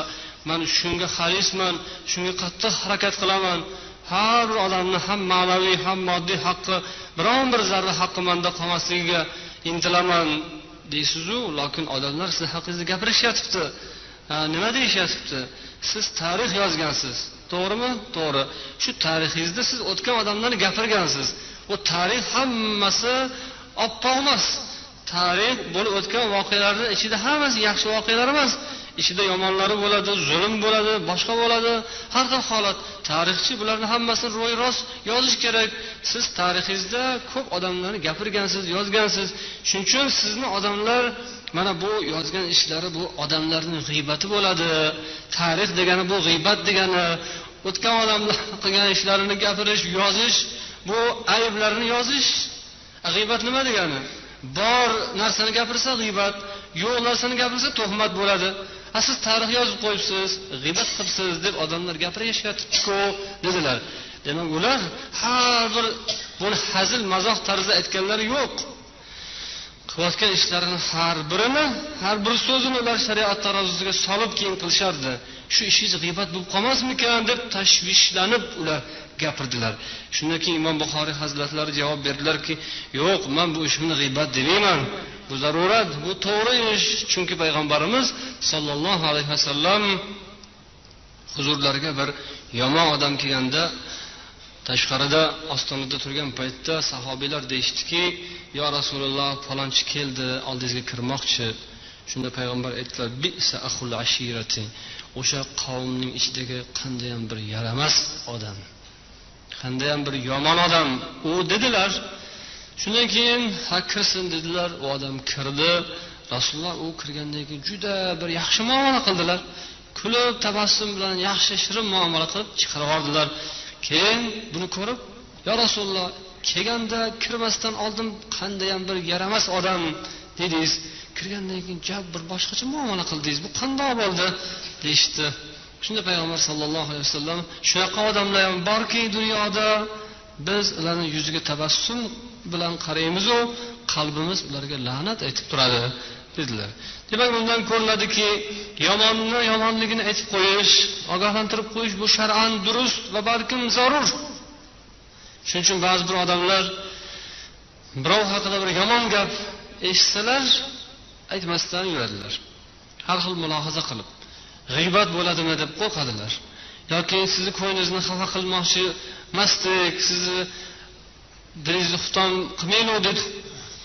مەن شۇنىڭغا خالىسمەن، شۇنىڭغا قاتتىق ھەرىكەت قىلىمەن. ھەر بىر ئادەمنى ھەم مەنىۋى، ھەم ماددىي ھەققى، بىرەر بىر زەررە ھەققى مەندە قالماسلىقىغا ئىنتىلىمەن، دەيسىزۇ، لېكىن ئادەملەر سىزنىڭ ھەققىڭىزنى گەپىرىشىۋاتىپتۇ. ھە، نېمە دېيىشىۋاتىپتۇ؟ سىز تارىخ يازغانسىز، توغرىمۇ؟ توغرا. شۇ تارىخىڭىزدا سىز ئۆتكەن ئادەملەرنى گەپىرگەنسىز. ئۇ تارىخ ھەممىسى ئاپئاق ئەمەس. تارىخ بولۇپ ئۆتكەن ۋەقەلەرنىڭ ئىچىدە ھەممىسى ياخشى ۋەقەلەر ئەمەس. ئىچىدە يامانلىرى بولىدۇ، زۇلۇم بولىدۇ، باشقا بولىدۇ. ھەر خىل ھالەت. تارىخچى بۇلارنى ھەممىسىنى روي راست يازىشى كېرەك. سىز تارىخىڭىزدا كۆپ ئادەملەرنى گەپىرگەنسىز، يازغانسىز. شۇنىڭ ئۈچۈن سىزنى ئادەملەر، مانا بۇ يازغان ئىشلىرى بۇ ئادەملەرنىڭ غىيبىتى بولىدۇ. تارىخ دېگەنى بۇ غىيبەت دېگەنى. ئۆتكەن ئادەملەر قىلغان ئىشلىرىنى گەپىرىش، يازىش، بۇ ئەيىبلەرنى يازىش. غىيبەت نېمە دېگەنى؟ بار نەرسىنى گەپىرسە غىيبەت، يوق نەرسىنى گەپىرسە تۆھمەت بولىدۇ. ھە، سىز تارىخ يازىپ قويۇپسىز، غىيبەت قىپسىز دەپ ئادەملەر گەپىرىشىۋاتىپتىكۇ، دېدىلەر. دېمەك، ئۇلار ھەر بىر بۇنى ھەزىل مازاق تەرزىدە ئېيتقانلىرى يوق. قىلىۋاتقان ئىشلارنىڭ ھەر بىرىنى، ھەر بىر سۆزىنى ئۇلار شەرىئەت تارازۇسىغا سالىپ كېيىن قىلىشاردى. شۇ ئىشىڭىز غىيبەت بولۇپ قالماسمىكىن دەپ تەشۋىشلىنىپ ئۇلار گەپىردىلەر. شۇندىن كېيىن ئىمام بۇخارىي ھەزرەتلىرى جاۋاب بەردىلەركى، يوق، مەن بۇ ئىشىمنى غىيبەت دېمەيمەن. بۇ زەرۇرەت، بۇ توغرا ئىش. چۈنكى پەيغەمبىرىمىز ساللاللاھۇ ئەلەيھى ۋەسەللەم ھۇزۇرلىرىغا بىر يامان ئادەم كەلگەندە، تاشقىرىدا ئاستانىدا تۇرغان پەيتتە ساھابىيلار دېيىشتىكى: «يا رەسۇلاللا، پالانچى كەلدى، ئالدىڭىزغا كىرمەكچى.» شۇندا پەيغەمبەر ئەيتتىلەر: «بىئسە ئەخۇل ئەشىرەتى، ئوشۇ قەۋمنىڭ ئىچىدىكى قانداقمۇ بىر يارىماس ئادەم، قانداقمۇ بىر يامان ئادەم ئۇ» دېدىلەر. شۇندىن كېيىن: «ھە، كىرسۇن» دېدىلەر. ئۇ ئادەم كىردى. رەسۇلۇللا ئۇ كىرگەندىن كېيىن جۈدە بىر ياخشى مۇئامىلە قىلدىلار. كۈلۈپ، تەبەسسۇم بىلەن ياخشى، شېرىن مۇئامىلە قىلىپ چىقىرىۋەردىلەر. كېيىن بۇنى كۆرۈپ: «يا رەسۇلۇللا، كەلگەندە كىرمەستىن ئالدىن قانداقمۇ بىر يارىماس ئادەم دېدىڭىز، كىرگەندىن كېيىن جاپ بىر باشقىچە مۇئامىلە قىلدىڭىز، بۇ قانداق بولدى؟» دېيىشتى. شۇندا پەيغەمبەر ساللاللاھۇ ئەلەيھى ۋەسەللەم: «شۇناقا ئادەملەر باركى دۇنيادا، بىز ئۇلارنىڭ يۈزىگە تەبەسسۇم بىلەن قارايمىزۇ، قەلبىمىز ئۇلارغا لەنەت ئېيتىپ تۇرىدۇ» دېدىلەر. دېمەك، بۇندىن كۆرۈنەدۇكى، ياماننى يامانلىقىنى ئېيتىپ قويۇش، ئاگاھلاندۇرۇپ قويۇش، بۇ شەرئەن دۇرۇس ۋە بەلكىم زەرۇر. شۇنىڭ ئۈچۈن بەزى بىر ئادەملەر بىراۋ ھەققىدە بىر يامان گەپ ئېشىتسىلەر، ئېيتماستىن يۈرەرلەر. ھەر خىل مۇلاھازە قىلىپ، غىيبەت بولىدىمۇ دەپ قورقىدىلەر. ياكى سىزنى، كوينىزنى خاپا قىلماقچى ئەمەستۇق، سىزنى دىلىڭىزنى خۇتام قىلمايلى دېدۇق،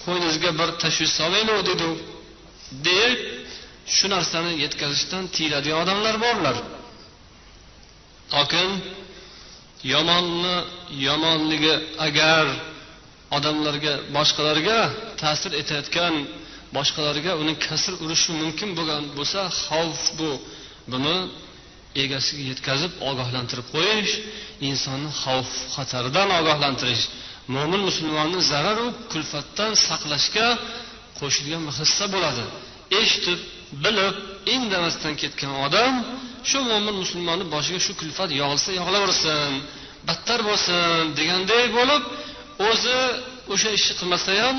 كوينىزغا بىر تەشۋىش سالمايلى دېدۇق دەپ، شۇ نەرسىنى يەتكۈزۈشتىن تىيىلىدىغان ئادەملەر بارلار. لېكىن ياماننى يامانلىقى ئەگەر ئادەملەرگە، باشقىلارغا تەسىر ئېتەتكەن، باشقىلارغا ئۇنىڭ كەسىر ئۇرۇشى مۇمكىن بولغان بولسا، خەۋپ بۇ. بۇنى ئىگىسىگە يەتكۈزۈپ ئاگاھلاندۇرۇپ قويۇش، ئىنساننى خەۋپ خەتەردىن ئاگاھلاندۇرۇش، مۆمىن مۇسۇلماننى زەرەرۇ كۈلپەتتىن ساقلاشقا قوشۇلغان بىر ھەسسە بولىدۇ. ئېشىتىپ، بىلىپ، ئىندىمەستىن كەتكەن ئادەم شۇ مۆمىن مۇسۇلماننى باشىغا شۇ كۈلپەت ياغلىسا ياغلىۋەرسۇن، بەتتەر بولسۇن دېگەندەك بولۇپ، ئۆزى ئوشۇ ئىشنى قىلماسا ھەم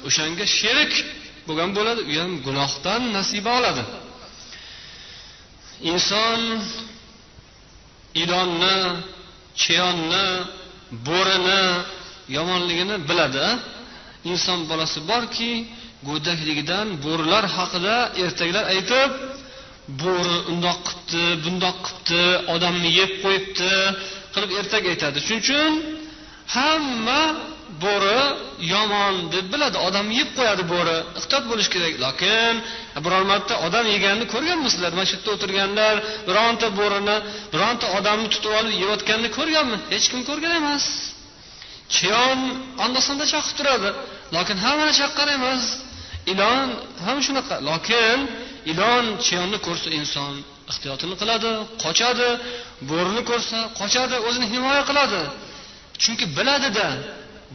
ئوشۇنىڭغا شېرىك بولغان بولىدۇ، ئۇ ھەم گۇناھتىن نەسىبە ئالىدۇ. ئىنسان ئىلاننى، چىياننى، بۆرىنى يامانلىقىنى بىلىدۇ. ئىنسان بالىسى باركى، گۆدەكلىكىدىن بۆرىلەر ھەققىدە ئەرتەكلەر ئېيتىپ، بۆرە ئۇنداق قىپتۇ، بۇنداق قىپتۇ، ئادەمنى يەپ قويۇپتۇ، قىلىپ ئەرتەك ئېيتىدۇ. شۇنىڭ ئۈچۈن ھەممە بۆرە يامان دەپ بىلىدۇ، ئادەمنى يەپ قويىدۇ بۆرە. ئېھتىيات بولۇش كېرەك. لېكىن بىرەر مەرتە ئادەم يېگەننى كۆرگەنمىسىلەر؟ مەسچىتتە ئولتۇرغانلار بىرەنتە بۆرىنى، بىرەنتە ئادەمنى تۇتۇپ ئالىپ يەۋەتكەننى كۆرگەنمۇ؟ ھېچكىم كۆرگەن ئەمەس. چىيان ئاندا-ساندا چاقىپ تۇرىدۇ، لېكىن ھەممىنى چاققان ئەمەس. ئىلان ھەم شۇنداق. لېكىن ئىلان، چىياننى كۆرسە ئىنسان ئېھتىياتىنى قىلىدۇ، قاچىدۇ. بۆرىنى كۆرسە قاچىدۇ، ئۆزىنى ھىمايە قىلىدۇ. چۈنكى بىلىدۇ-دە،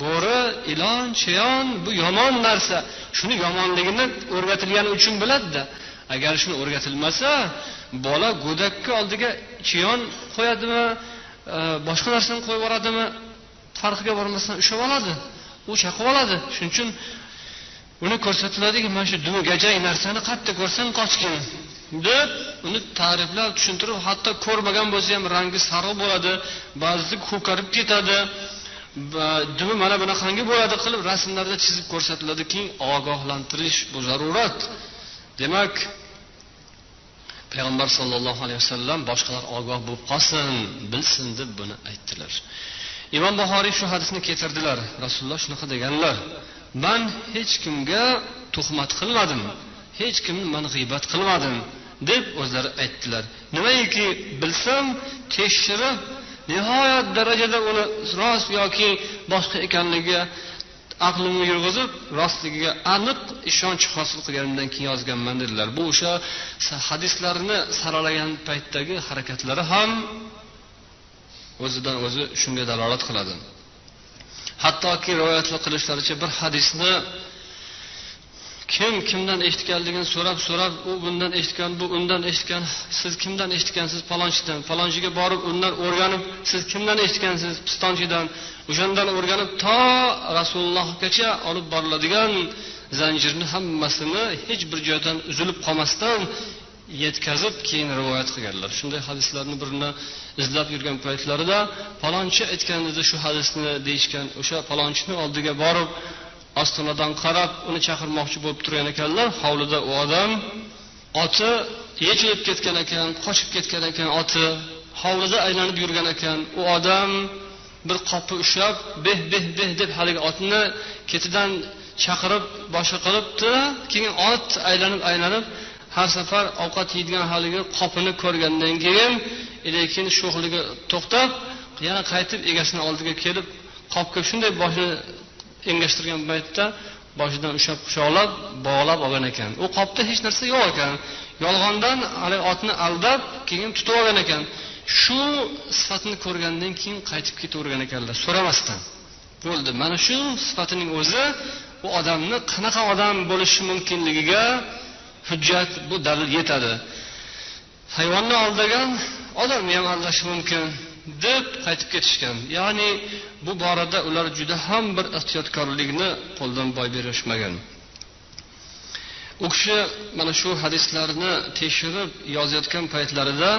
بۆرە، ئىلان، چىيان بۇ يامان نەرسە. شۇنى يامانلىقىنى ئۆرگىتىلگەن ئۈچۈن بىلىدۇ-دە. ئەگەر شۇنى ئۆرگىتىلمىسە، بالا گۆدەككە ئالدىغا چىيان قويادىمۇ، ئە، باشقا نەرسىنى قويۇپ يۈرەدىمۇ، پاركقا بارمىسا ئۇششاپ ئالىدۇ، ئۇ چاقىپ ئالىدۇ. شۇنىڭ ئۈچۈن ئۇنى كۆرسىتىلىدىكى، مانا شۇ دۈمى گەجەي نەرسىنى قاتتىق كۆرسەڭ قاچقىن دەپ، ئۇنى تەرىپلەپ، چۈشەندۈرۈپ، ھەتتا كۆرمىگەن بولسا ھەم رەڭگى سارغا بولىدۇ، بەزىدە كۆكىرىپ كېتىدۇ. بە-، دۈمى مانا بۇناقانگە بولىدۇ قىلىپ رەسىملەردە چىزىپ كۆرسىتىلىدۇكى، ئاگاھلاندۇرۇش بۇ زەرۇرەت. دېمەك، پەيغەمبەر ساللاللاھۇ ئەلەيھى ۋەسەللەم باشقىلار ئاگاھ بولۇپ قالسۇن، بىلسۇن دەپ بۇنى ئېيتتىلار. ئىمام بۇخارىي شۇ ھەدىسنى كەلتۈردىلەر. رەسۇلۇللا شۇنداق دېگەنلەر: «مەن ھېچكىمگە تۆھمەت قىلمىدىم، ھېچكىمنى مەن غىيبەت قىلمىدىم» دەپ ئۆزلىرى ئېيتتىلار. نېمىكى بىلسەم، تەكشۈرۈپ، ناھايەت دەرىجىدە ئۇنى راست ياكى باشقا ئىكەنلىكىگە ئەقلىمنى يۈرگۈزۈپ، راستلىقىغا ئېنىق ئىشەنچ ھاسىل قىلغىنىمدىن كېيىن يازغانمەن دېدىلەر. بۇ ئوشۇ ھەدىسلەرنى سارالىغان پەيتتىكى ھەرىكەتلىرى ھەم ئۆزىدىن ئۆزى شۇنىڭغا دالالەت قىلىدۇ. ھەتتاكى رىۋايەتلەر قىلىشلىرىچە بىر ھەدىسنى كىم كىمدىن ئېشىتكەنلىكىنى سوراپ، سوراپ، ئۇ بۇندىن ئېشىتكەن، بۇ ئۇندىن ئېشىتكەن، سىز كىمدىن ئېشىتكەنسىز؟ پالانچىدىن. پالانچىگە بارىپ ئۇندىن ئۆگىنىپ، سىز كىمدىن ئېشىتكەنسىز؟ پىستانچىدىن. ئۇشاندىن ئۆگىنىپ تا رەسۇلۇللاھقىچە ئېلىپ بارىلىدىغان زەنجىرنى ھەممىسىنى ھېچ بىر جايدىن ئۈزۈلۈپ قالماستىن يەتكۈزۈپ كېيىن رىۋايەت قىلغانلار. شۇنداق ھەدىسلەرنى بىرىنى ئىزدەپ يۈرگەن پەيتلىرىدە پالانچى ئېيتكەن ئىدى شۇ ھەدىسنى دېيىشكەن، ئوشۇ پالانچىنىڭ ئالدىغا بارىپ، ئاستانىدىن قاراپ، ئۇنى چاقىرماقچى بولۇپ تۇرغان ئىكەنلەر. ھاۋلىدا ئۇ ئادەم، ئاتى يېچىلىپ كەتكەن ئىكەن، قاچىپ كەتكەن ئىكەن ئاتى. ھاۋلىدا ئايلىنىپ يۈرگەن ئىكەن. ئۇ ئادەم بىر قاپقا ئۇشراپ، بېھ، بېھ، بېھ دەپ ھەلىگە ئاتنى كېتىدىن چاقىرىپ، باشقا قىلىپتۇ. كېيىن ئات ئايلىنىپ، ئايلىنىپ، ھەر سەپەر ئوۋقات يەيدىغان ھەلىگە قاپنى كۆرگەندىن كېيىن، ئىلى كېيىن شوخلۇقى توختاپ، يەنە قايتىپ ئىگىسىنىڭ ئالدىغا كېلىپ، قاپقا شۇنداق باشىنى ئەگەشتۈرگەن پەيتتە باشىدىن ئۇشاپ، قۇچاقلاپ، باغلاپ ئالغان ئىكەن. ئۇ قاپتا ھېچ نەرسە يوق ئىكەن. يالغاندىن ھەلىگە ئاتنى ئالداپ، كېيىن تۇتۇپ ئالغان ئىكەن. شۇ سۈپەتنى كۆرگەندىن كېيىن قايتىپ كېتىۋەرگەن ئىكەنلەر، سورىماستىن. بولدى، مانا شۇ سۈپەتنىڭ ئۆزى ئۇ ئادەمنى قاناقا ئادەم بولۇشى مۇمكىنلىكىگە ھۆججەت، بۇ دەلىل يېتەدى. ھايۋاننى ئالدىغان ئادەمنى ھەم ئالداش مۇمكىن، دەپ قايتىپ كېتىشكەن. يەنى بۇ بارىدە ئۇلار جۈدە ھەم بىر ئېھتىياتكارلىقنى قولدىن بوي بېرىشمىگەن. ئۇ كىشى مانا شۇ ھەدىسلەرنى تەكشۈرۈپ يازىۋاتقان پەيتلىرىدە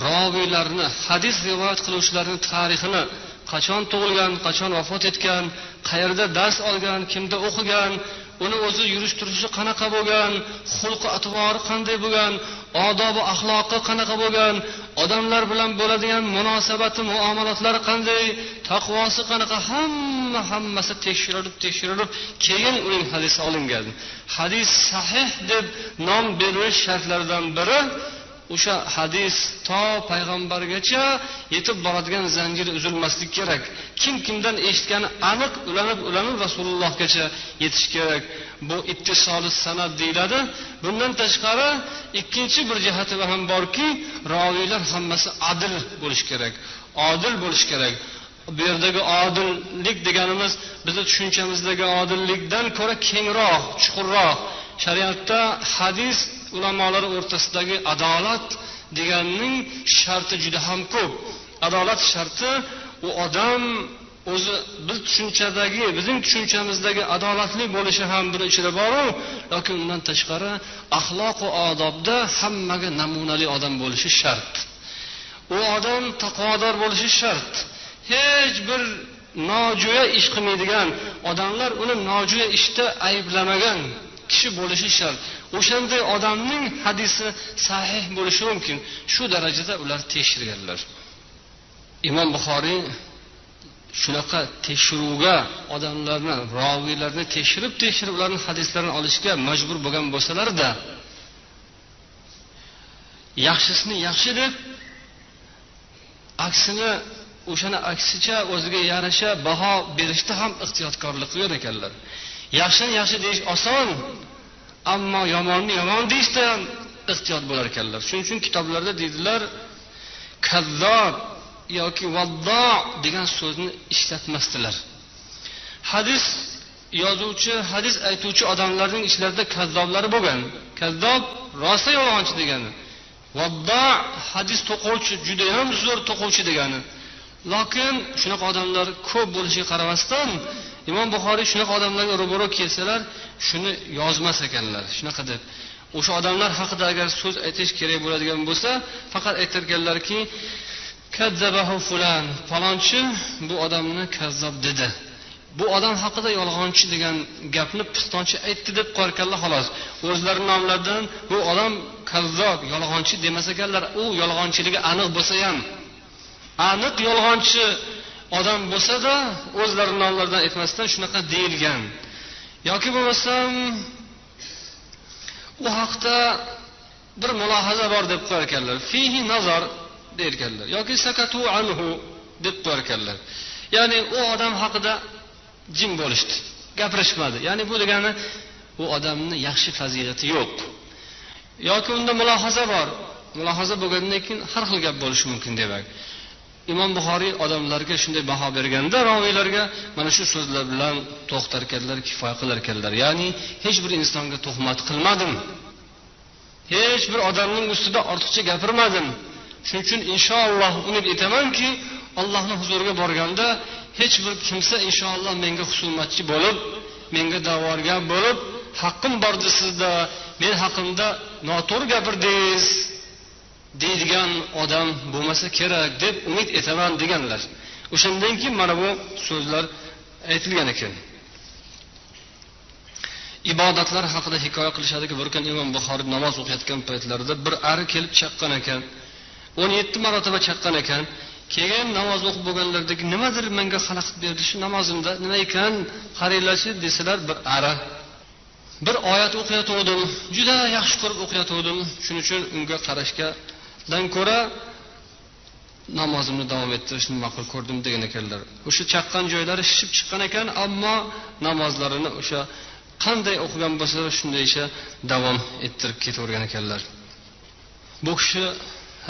راۋىيلارنى، ھەدىس رىۋايەت قىلغۇچىلارنىڭ تارىخىنى، قاچان تۇغۇلغان، قاچان ۋاپات ئەتكەن، قەيەردە دەرس ئالغان، كىمدە ئوقۇغان، ئۇنى ئۆزى يۈرۈش-تۇرۇشى قاناقا بولغان، خۇلقى-ئەتۋارى قانداق بولغان، ئادابى-ئەخلاقى قاناقا بولغان، ئادەملەر بىلەن بولىدىغان مۇناسىۋىتى، مۇئامالاتلىرى قانداق، تەقۋاسى قاناقا، ھەممە، ھەممىسى تەكشۈرۈلۈپ، تەكشۈرۈلۈپ، كېيىن ئۇنىڭ ھەدىسى ئالىنغان. ھەدىس سەھىھ دەپ نام بېرىلىش شەرتلىرىدىن بىرى، ئوشۇ ھەدىس تا پەيغەمبەرگىچە يېتىپ بارىدىغان زەنجىرى ئۈزۈلمەسلىكى كېرەك. كىم كىمدىن ئېشىتكەنى ئېنىق ئۇلىنىپ، ئۇلىنىپ رەسۇلۇللاھقىچە يېتىشى كېرەك. بۇ ئىتتىسالۇ سەنەد دېيىلىدۇ. بۇندىن تاشقىرى، ئىككىنچى بىر جەھەتى ھەم باركى، راۋىيلار ھەممىسى ئادىل بولۇشى كېرەك. ئادىل بولۇشى كېرەك. بۇ يەردىكى ئادىللىك دېگىنىمىز بىزنىڭ چۈشەنچىمىزدىكى ئادىللىكتىن كۆرە كەڭرەك، چوڭراق. شەرىئەتتە ھەدىس ئۇلامالار ئوتتۇرىسىدىكى ئادالەت دېگەننىڭ شەرتى جۈدە ھەم كۆپ. ئادالەت شەرتى ئۇ ئادەم ئۆزى بىز چۈشەنچىدىكى، بىزنىڭ چۈشەنچىمىزدىكى ئادالەتلىك بولۇشى ھەم بۇنىڭ ئىچىدە بارۇ، لېكىن ئۇندىن تاشقىرى ئەخلاق ۋە ئادابتا ھەممىگە نەمۇنىلىك ئادەم بولۇشى شەرت. ئۇ ئادەم تەقۋادار بولۇشى شەرت. ھېچ بىر ناجايىز ئىش قىلمايدىغان، ئادەملەر ئۇنى ناجايىز ئىشتا ئەيىبلىمىگەن كىشى بولۇشى شەرت. ئوشۇنداق ئادەمنىڭ ھەدىسى سەھىھ بولۇشى مۇمكىن. شۇ دەرىجىدە ئۇلار تەكشۈرگەنلەر. ئىمام بۇخارىي شۇناقا تەكشۈرۈۋگە ئادەملەرنى، راۋىيلەرنى تەكشۈرۈپ، تەكشۈرۈپ ئۇلارنىڭ ھەدىسلىرىنى ئالىشقا مەجبۇر بولغان بولسىلەردە، ياخشىسىنى ياخشى دەپ، ئاكسىنى، ئوشۇنى ئاكسىچە ئۆزىگە يارىشا باھا بېرىشتا ھەم ئېھتىياتكارلىق قىلغان ئىكەنلەر. ياخشىنى ياخشى دېيىش ئاسان، ئەمما ياماننى يامان دېيىشتە ھەم ئېھتىيات بولار ئىكەنلەر. شۇنىڭ ئۈچۈن كىتابلاردا دېدىلەر، كەززاب ياكى ۋەددا دېگەن سۆزنى ئىشلەتمەستىلەر. ھەدىس يازغۇچى، ھەدىس ئېيتقۇچى ئادەملەرنىڭ ئىچلىرىدە كەززابلار بولغان. كەززاب، راسا يالغانچى دېگەن. ۋەددا، ھەدىس توقۇغۇچى، جۈدەيەم زور توقۇغۇچى دېگەن. لېكىن شۇنداق ئادەملەر كۆپ بولۇشىغا قارىماستىن، ئىمام بۇخارىي شۇنداق ئادەملەرگە روبىرو كەلسىلەر، شۇنى يازماس ئىكەنلەر. شۇنداق دەپ، ئوشۇ ئادەملەر ھەققىدە ئەگەر سۆز ئېيتىش كېرەك بولىدىغان بولسا، پەقەت ئېيتىدىكەنلەركى، كەززەبەھۇ فۇلان، پالانچى بۇ ئادەمنى كەززاب دېدى. بۇ ئادەم ھەققىدە يالغانچى دېگەن گەپنى پىستانچە ئېيتتى دەپ قوياركەنلا خالاس. ئۆزلىرى ناملىرىدىن بۇ ئادەم كەززاب، يالغانچى دېمەس ئىكەنلەر. ئۇ يالغانچىلىقى ئېنىق بولسا ھەم، ئېنىق يالغانچى ئادەم بولسا-دا، ئۆزلىرى ناملىرىدىن ئېيتماستىن شۇناقا دېيىلگەن. ياكى بولمىسام، ئۇ ھەقتە بىر مۇلاھازە بار دەپ قوياركەنلەر. فىھى نەزەر دەيدىكەنلەر. ياكى سەكەتۇ ئەنھۇ دەپ قوياركەنلەر. يەنى ئۇ ئادەم ھەققىدە جىم بولۇشتى، گەپلەشمىدى. يەنى بۇ دېگەنى، ئۇ ئادەمنىڭ ياخشى پەزىلىتى يوق. ياكى ئۇندا مۇلاھازە بار. مۇلاھازە بولغاندىن كېيىن ھەر خىل گەپ بولۇشى مۇمكىن دېمەك. ئىمام بۇخارىي ئادەملەرگە شۇنداق باھا بەرگەندە، راۋىيلارغا مانا شۇ سۆزلەر بىلەن توختاركەنلەر، كۇپايە قىلاركەنلەر. يەنى ھېچ بىر ئىنسانغا تۆھمەت قىلمىدىم. ھېچ بىر ئادەمنىڭ ئۈستىدە ئارتۇقچە گەپىرمىدىم. شۇنىڭ ئۈچۈن ئىنشائاللا ئۈمىد ئېتەمەنكى، ئاللانىڭ ھۇزۇرىغا بارغاندا ھېچ بىر كىمسە ئىنشائاللا مەڭگە خۇسۇمەتچى بولۇپ، مەڭگە دەۋاگەر بولۇپ، ھەققىم باردى سىزدە، مەن ھەققىمدە ناتوغرا گەپىردىڭىز دەيدىغان ئادەم بولماسا كېرەك دەپ ئۈمىد ئېتىمەن دېگەنلەر. ئوشۇندىن كېيىن مانا بۇ سۆزلەر ئېيتىلگەن ئىكەن. ئىبادەتلەر ھەققىدە ھېكايە قىلىشىدىكى بىر كۈنى ئىمام بۇخارىي ناماز ئوقۇياتقان پەيتلىرىدە بىر ئەر كېلىپ چاققان ئىكەن. ئون يەتتە مەرتىبە چاققان ئىكەن. كېيىن ناماز ئوقۇپ بولغانلىرىدىكى نېمىدۇر مەڭگە خالاقىت بەردى شۇ نامازىمدا، نېمە ئىكەن قارايلىچى دېسىلەر، بىر ئارا. بىر ئايەت ئوقۇياتىۋىدىم، جۈدە ياخشى كۆرۈپ ئوقۇياتىۋىدىم، شۇنىڭ ئۈچۈن ئۇنىڭغا قاراشقا دەن كۆرە نامازىمنى داۋام ئەتتۈرۈشنى ماقۇل كۆردۈم دېگەن ئىكەنلەر. ئوشۇ چاققان جايلىرى شىشىپ چىققان ئىكەن، ئەمما نامازلىرىنى ئوشۇ قانداق ئوقۇغان بولسا شۇندايچە داۋام ئەتتۈرۈپ كېتىۋەرگەن ئىكەنلەر. بۇ كىشى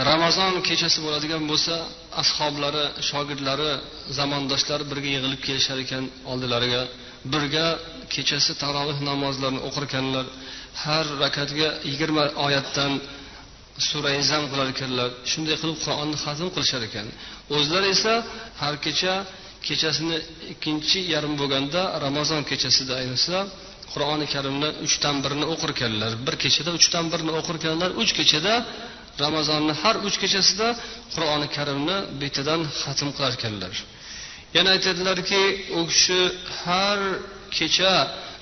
رامازان كېچىسى بولىدىغان بولسا، ئەسھابلىرى، شاگىرتلىرى، زامانداشلار بىرگە يىغىلىپ كېلىشەر ئىكەن ئالدىلىرىغا. بىرگە كېچىسى تاراۋىھ نامازلىرىنى ئوقۇركەنلەر. ھەر رەكەتكە يىگىرمە ئايەتتىن سۈرە ئەنئام قىلار ئىكەنلەر. شۇنداق قىلىپ قۇرئاننى خاتىم قىلىشار ئىكەن. ئۆزلىرى ئىسە ھەر كېچە، كېچىسىنى ئىككىنچى يېرىم بولغاندا، رامازان كېچىسىدە ئەينىسا، قۇرئانى كەرىمنى ئۈچتىن بىرىنى ئوقۇركەنلەر. بىر كېچىدە ئۈچتىن بىرىنى ئوقۇركەنلەر. ئۈچ كېچىدە، رامازاننىڭ ھەر ئۈچ كېچىسىدە قۇرئانى كەرىمنى بېتىدىن خاتىم قىلاركەنلەر. يەنە ئېيتىدىلەركى، ئۇ كىشى ھەر كېچە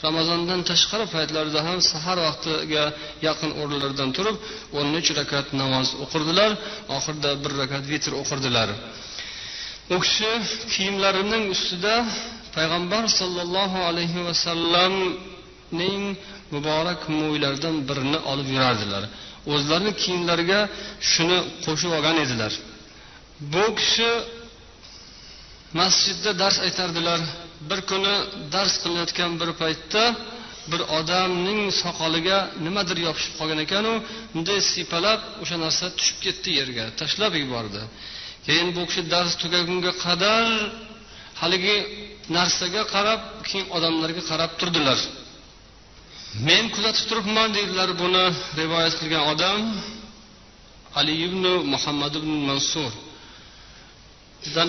رامازاندىن تاشقىرى پەيتلەردە ھەم سەھەر ۋاقتىغا يېقىن ئورۇنلىرىدىن تۇرۇپ، ئون ئۈچ رەكەت ناماز ئوقۇردىلار، ئاخىرىدا بىر رەكەت ۋىتر ئوقۇردىلار. ئۇ كىشى كىيىملىرىنىڭ ئۈستىدە پەيغەمبەر ساللاللاھۇ ئەلەيھى ۋەسەللەمنىڭ مۇبارەك مويلىرىدىن بىرىنى ئالىپ يۈرەردىلەر. ئۆزلىرىنىڭ كىيىملىرىگە شۇنى قوشۇپ ئالغان ئىدىلەر. بۇ كىشى مەسچىتتە دەرس ئېيتاردىلار. بىر كۈنى دەرس قىلىنىۋاتقان بىر پەيتتە بىر ئادەمنىڭ ساقالىغا نېمىدۇر ياپىشىپ قالغان ئىكەن، ئۇ مۇنداق سىيپىلاپ، ئوشۇ نەرسە چۈشۈپ كەتتى يەرگە، تاشلاپ يۈبەردى. كېيىن بۇ كىشى دەرس تۈگەنگە قەدەر ھېلىقى نەرسىگە قاراپ، كېيىن ئادەملەرگە قاراپ تۇردىلار. مەن كۆزەتىپ تۇرۇپمەن، دېدىلەر بۇنى رىۋايەت قىلغان ئادەم. ئەلى ئىبنى مۇھەممەد ئىبنى مەنسۇردىن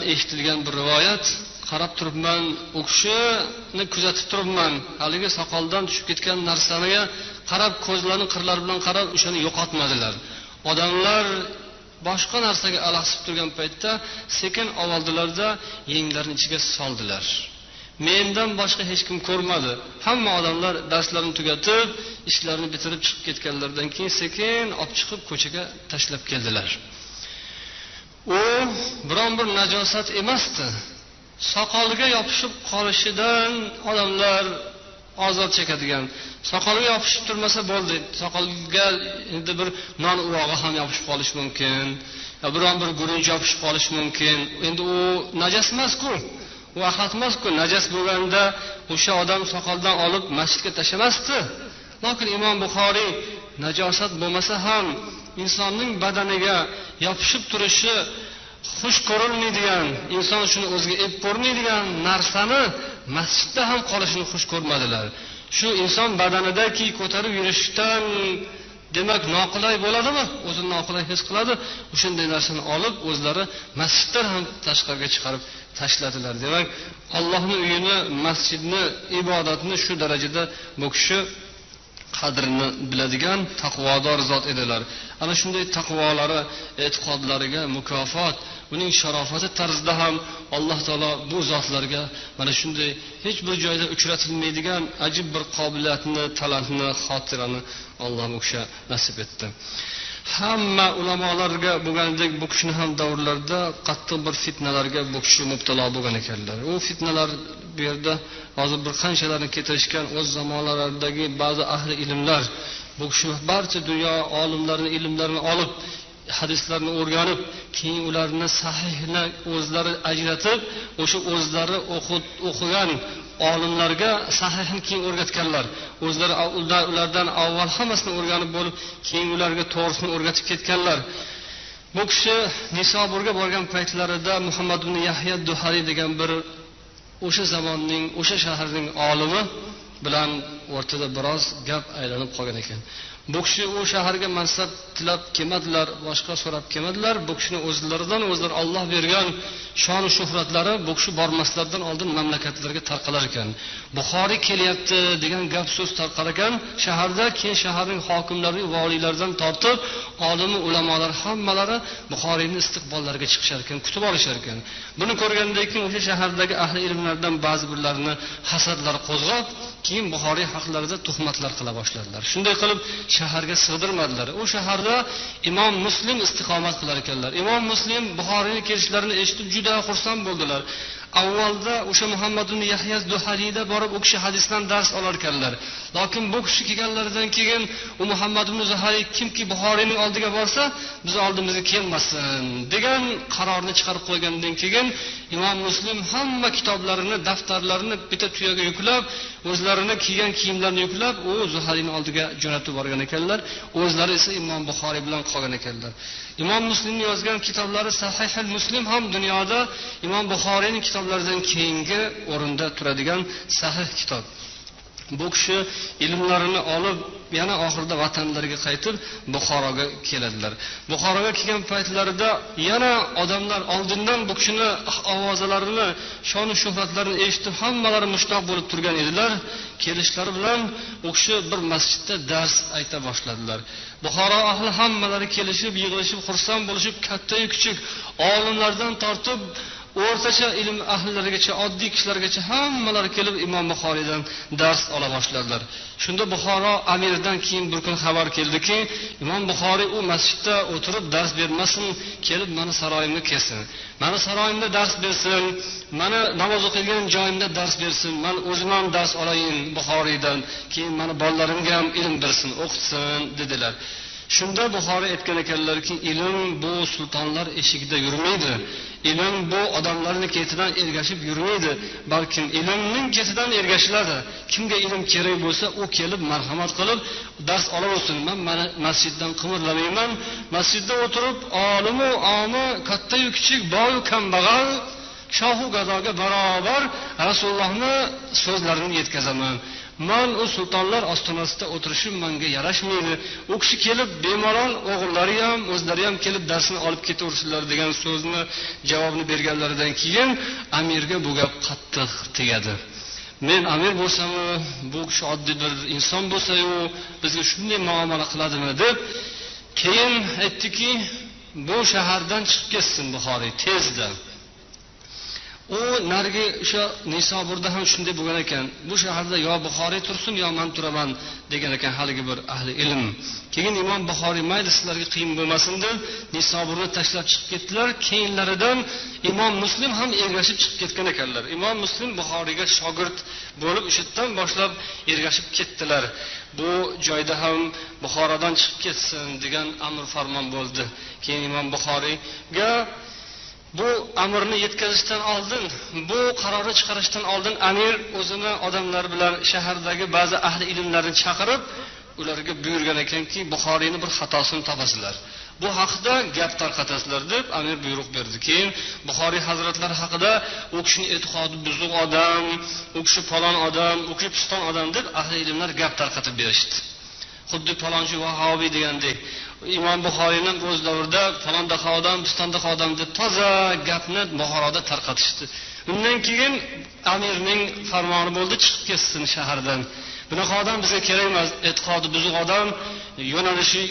ئېشىتىلگەن بىر رىۋايەت. قاراپ تۇرۇپمەن، ئۇ كىشىنى كۆزەتىپ تۇرۇپمەن. ھېلىقى ساقالدىن چۈشۈپ كەتكەن نەرسىلەرگە قاراپ، كۆزلىرىنى قىرلار بىلەن قاراپ، ئۇ كىشىنى يوقاتمىدىلەر. ئادەملەر باشقا نەرسىگە ئالاقىسىپ تۇرغان پەيتتە سېكىن ئاۋالدىلاردا يەڭلەرنى ئىچىگە سالدىلار. مەندىن باشقا ھېچكىم كۆرمىدى. ھەممە ئادەملەر دەرسلىرىنى تۈگىتىپ، ئىشلىرىنى پۈتتۈرۈپ چىقىپ كەتكەنلىرىدىن كېيىن سېكىن ئاپ چىقىپ كوچىغا تاشلاپ كەلدىلەر. ئۇ بىرەر بىر ناجاسەت ئەمەستى. ساقالغا ياپىشىپ قالىشىدىن ئادەملەر ئازاب چېكىدىكەن. ساقالغا ياپىشىپ تۇرمىسا بولدى. ساقالغا ئەمدى بىر نان ئۇۋاغا ھەم ياپىشىپ قالىشى مۇمكىن. يا بىرەر بىر گۈرۈنچ ياپىشىپ قالىشى مۇمكىن. ئەمدى ئۇ ناجاس ئەمەسكۇ. ئۇ ئەخلەت ئەمەسكۇ. ناجاس بولغاندا ئوشۇ ئادەم ساقالدىن ئالىپ مەسچىتكە تاشلىماستى. لېكىن ئىمام بۇخارىي ناجاسەت بولمىسا ھەم ئىنساننىڭ بەدىنىگە ياپىشىپ تۇرۇشى خۇش كۆرۈلمەيدىغان، ئىنسان شۇنى ئۆزىگە ئېلىپ كۆرمەيدىغان نەرسىنى مەسچىتتە ھەم قالىشىنى خۇش كۆرمىدىلەر. شۇ ئىنسان بەدىنىدە كىيىپ كۆتۈرۈپ يۈرۈشتىن، دېمەك، ناقۇلاي بولىدىمۇ؟ ئۆزىنى ناقۇلاي ھېس قىلىدۇ. ئۇشۇنداق نەرسىنى ئالىپ، ئۆزلىرى مەسچىتتىن ھەم تاشقىرىغا چىقىرىپ تاشلىدىلار. دېمەك، ئاللاھنىڭ ئۆيىنى، مەسچىتنى، ئىبادەتنى شۇ دەرىجىدە بۇ كىشى قەدرىنى بىلىدىغان تەقۋادار زات ئىدىلەر. ئەنە شۇنداق تەقۋالارى، ئېتىقادلىرىغا مۇكاپات، ئۇنىڭ شارافىتى تەرزىدە ھەم ئاللا تائالا بۇ زاتلارغا مانا شۇنداق ھېچ بىر جايدا ئۇچرىتىلمەيدىغان ئەجىب بىر قابىلىيەتنى، تالانتنى، خاتىرىنى ئاللا بۇ كىشىگە نەسىپ ئېتتى. ھەممە ئۇلامالارغا بولغاندەك بۇ كىشىنىڭ ھەم دەۋرلىرىدە قاتتىق بىر فىتنىلەرگە بۇ كىشى مۇپتىلا بولغان ئىكەنلەر. ئۇ فىتنىلەر بۇ يەردە ھازىر بىر قانچىلارنى كەلتۈرۈشكەن، ئۆز زامانلاردىكى بەزى ئەھلى ئىلىملەر، بۇ كىشى بارچە دۇنيا ئالىملىرىنىڭ ئىلىملىرىنى ئېلىپ، ھەدىسلەرنى ئۆگىنىپ، كېيىن ئۇلارنى سەھىھنى ئۆزلىرى ئەجرىتىپ، ئوشۇ ئۆزلىرى ئوقۇ-، ئوقۇغان ئالىملارغا سەھىھنى كېيىن ئۆگەتكەنلەر. ئۆزلىرى ئۇ-، ئۇلاردىن ئاۋۋال ھەممىسىنى ئۆگىنىپ بولۇپ، كېيىن ئۇلارغا توغرىسىنى ئۆگىتىپ كەتكەنلەر. بۇ كىشى نىسابۇرغا بارغان پەيتلىرىدە مۇھەممەد ئىبن يەھيا دۇھالى دېگەن بىر ئوشۇ زاماننىڭ، ئوشۇ شەھەرنىڭ ئالىمى بىلەن ئورتىدا بىراز گەپ ئايلىنىپ قالغان ئىكەن. بۇ كىشى ئۇ شەھەرگە مەنسەپ تىلەپ كەلمىدىلەر، باشقا سوراپ كەلمىدىلەر. بۇ كىشىنى ئۆزلىرىدىن ئۆزلىرى ئاللا بەرگەن شان شۆھرەتلىرى بۇ كىشى بارماسلىرىدىن ئالدىن مەملىكەتلەرگە تارقىلار ئىكەن. بۇخارىي كېلىۋاتتى دېگەن گەپ سۆز تارقار ئىكەن شەھەردە، كېيىن شەھەرنىڭ ھاكىملىرى، ۋالىيلىرىدىن تارتىپ ئالىمى، ئۇلامالار ھەممىلىرى بۇخارىينىڭ ئىستىقباللىرىغا چىقىشار ئىكەن، كۈتۈپ ئالىشار ئىكەن. بۇنى كۆرگەندىن كېيىن ئوشۇ شەھەردىكى ئەھلى ئىلىملەردىن بەزى بىرلەرنى ھەسەتلەر قوزغاپ، كېيىن بۇخارىي ھەقلىرىدە تۆھمەتلەر قىلا باشلىدىلار. شۇنداق قىلىپ، شەھەرگە سىغدۇرمىدىلار. ئۇ شەھەردە ئىمام مۇسلىم ئىستىقامەت قىلار ئىكەنلەر. ئىمام مۇسلىم بۇخارىينى كېلىشلىرىنى ئېشىتىپ، جۈدە خۇرسەن بولدىلار. ئاۋۋالدا ئوشۇ مۇھەممەد ئىبن يەھيا زۇھەرىدە بارىپ، ئۇ كىشى ھەدىستىن دەرس ئالاركەنلەر. لېكىن بۇ كىشى كەلگەنلەردىن كېيىن، ئۇ مۇھەممەد ئىبن زۇھەرى كىمكى بۇخارىينىڭ ئالدىغا بارسا، بىز ئالدىمىزغا كەلمەسسىن، دېگەن قارارنى چىقىرىپ قويغاندىن كېيىن، ئىمام مۇسلىم ھەممە كىتابلىرىنى، دەپتەرلىرىنى بىتە تۇياغا يۈكلەپ، ئۆزلىرىنىڭ كىيگەن كىيىملىرىنى يۈكلەپ، ئۇ زۇھەرىنىڭ ئالدىغا جۆنەتىپ بارغان ئىكەنلەر. ئۆزلىرى ئىسا ئىمام بۇخارىي بىلەن قالغان ئىكەنلەر. ئىمام مۇسلىمنىڭ يازغان كىتابلىرى سەھىھۇل مۇسلىم ھەم دۇنيادا ئىمام بۇخارىينىڭ كىتابلىرىدىن كېيىنكى ئورۇندا تۇرىدىغان سەھىھ كىتاب. بۇ كىشى ئىلىملىرىنى ئالىپ، يەنە ئاخىرىدا ۋەتەنلىرىگە قايتىپ، بۇخاراغا كېلەدىلەر. بۇخاراغا كەلگەن پەيتلىرىدە يەنە ئادەملەر ئالدىندىن بۇ كىشىنى ئاۋازلىرىنى، شان-شۆھرەتلىرىنى ئېشىتىپ، ھەممىلەر مۇشتاق بولۇپ تۇرغان ئىدىلەر. كېلىشلىرى بىلەن ئۇ كىشى بىر مەسچىتتە دەرس ئېيتا باشلىدىلار. بۇخارا ئەھلى ھەممىلىرى كېلىشىپ، يىغىلىشىپ، خۇرسەن بولۇشۇپ، كاتتا-كىچىك ئالىملاردىن تارتىپ، ئورتاچە ئىلىم ئەھلىلىرىگىچە، ئاددىي كىشىلەرگىچە ھەممىلەر كېلىپ، ئىمام بۇخارىيدىن دەرس ئالا باشلىدىلار. شۇندا بۇخارا ئەمىرىدىن كېيىن بىر كۈن خەۋەر كېلدىكى، ئىمام بۇخارىي ئۇ مەسچىتتە ئولتۇرۇپ دەرس بەرمەسمۇ، كېلىپ مېنىڭ سارايىمغا كەلسۇن. مېنىڭ سارايىمدا دەرس بەرسۇن، مېنىڭ ناماز ئوقۇيدىغان جايىمدا دەرس بەرسۇن، مەن ئۆزۈم ھەم دەرس ئالايىن بۇخارىيدىن، كېيىن مېنىڭ بالىلىرىمغا ھەم ئىلىم بەرسۇن، ئوقۇتسۇن، دېدىلەر. شۇندا بۇخارىي ئېيتقان ئىكەنلەركى، ئىلىم بۇ سۇلتانلار ئېشىكىدە يۈرمەيدۇ. ئىلىم بۇ ئادەملەرنىڭ كېتىدىن ئەگىشىپ يۈرمەيدۇ. بەلكىم ئىلىمنىڭ كېتىدىن ئەگىشىلىدۇ. كىمگە ئىلىم كېرەك بولسا، ئۇ كېلىپ مەرھەمەت قىلىپ دەرس ئالىۋالسۇن. مەن مەسچىتتىن قىمىرلىمايمەن. مەسچىتتە ئولتۇرۇپ، ئالىمۇ ئامە، كاتتا-يۇ كىچىك، بار-يۇ كەمبەغەل، شاھۇ گاداغا باراۋەر رەسۇلۇللاھنىڭ سۆزلىرىنى يەتكۈزىمەن. مەن ئۇ سۇلتانلار ئاستانىسىدا ئولتۇرۇشۇم ماڭا ياراشمايدۇ. ئۇ كىشى كېلىپ بىمالال ئوغۇللىرى ھەم، ئۆزلىرى ھەم كېلىپ دەرسنى ئالاپ كېتىۋەرسىلەر دېگەن سۆزنى، جاۋابنى بەرگەنلىرىدىن كېيىن ئەمىرگە بۇ گەپ قاتتىق تېگىدى. مەن ئەمىر بولساممۇ، بۇ كىشى ئاددىي بىر ئىنسان بولسىيۇ، بىزگە شۇنداق مۇئامىلە قىلادىمۇ دەپ، كېيىن ئېيتتىكى، بۇ شەھەردىن چىقىپ كەتسۇن بۇخارىي تېزدە. ئۇ نەرىگى ئوشۇ نىسابۇردا ھەم شۇنداق بولغان ئىكەن. بۇ شەھەردە يا بۇخارىي تۇرسۇن، يا مەن تۇرىمەن دېگەن ئىكەن ھېلىقى بىر ئەھلى ئىلىم. كېيىن ئىمام بۇخارىي، مەيلى سىلەرگە قىيىن بولماسۇن دەپ، نىسابۇرنى تاشلاپ چىقىپ كەتتىلەر. كېيىنلىرىدىن ئىمام مۇسلىم ھەم ئەگىشىپ چىقىپ كەتكەن ئىكەنلەر. ئىمام مۇسلىم بۇخارىيغا شاگىرت بولۇپ، ئوشۇ يەردىن باشلاپ ئەگىشىپ كەتتىلەر. بۇ جايدا ھەم بۇخارادىن چىقىپ كەتسۇن دېگەن ئەمر پەرمان بولدى. كېيىن ئىمام بۇخارىيغا بۇ ئەمرنى يەتكۈزۈشتىن ئالدىن، بۇ قارارنى چىقىرىشتىن ئالدىن ئەمىر ئۆزىنىڭ ئادەملىرى بىلەن شەھەردىكى بەزى ئەھلى ئىلىملەرنى چاقىرىپ، ئۇلارغا بۇيرۇغان ئىكەنكى، بۇخارىينىڭ بىر خاتاسىنى تاپىسىلەر، بۇ ھەقتە گەپ تارقىتىسىلەر دەپ ئەمىر بۇيرۇق بەردى. كېيىن بۇخارىي ھەزرەتلەر ھەققىدە، ئۇ كىشىنىڭ ئېتىقادى بۇزۇق ئادەم، ئۇ كىشى پالان ئادەم، ئۇ كىشى پىستان ئادەم دەپ ئەھلى ئىلىملەر گەپ تارقىتىپ بېرىشتى. خۇددى پالانچى ۋاھابىي دېگەندەك، ئىمام بۇخارىينىڭ ئۆز دەۋرىدە پالانداق ئادەم، پىستانداق ئادەم دەپ تازا گەپنى بۇخارادا تارقىتىشتى. ئۇندىن كېيىن ئەمىرنىڭ پەرمانى بولدى، چىقىپ كەتسۇن شەھەردىن. بۇنداق ئادەم بىزگە كېرەك ئەمەس، ئېتىقادى بۇزۇق ئادەم، يۆنىلىشى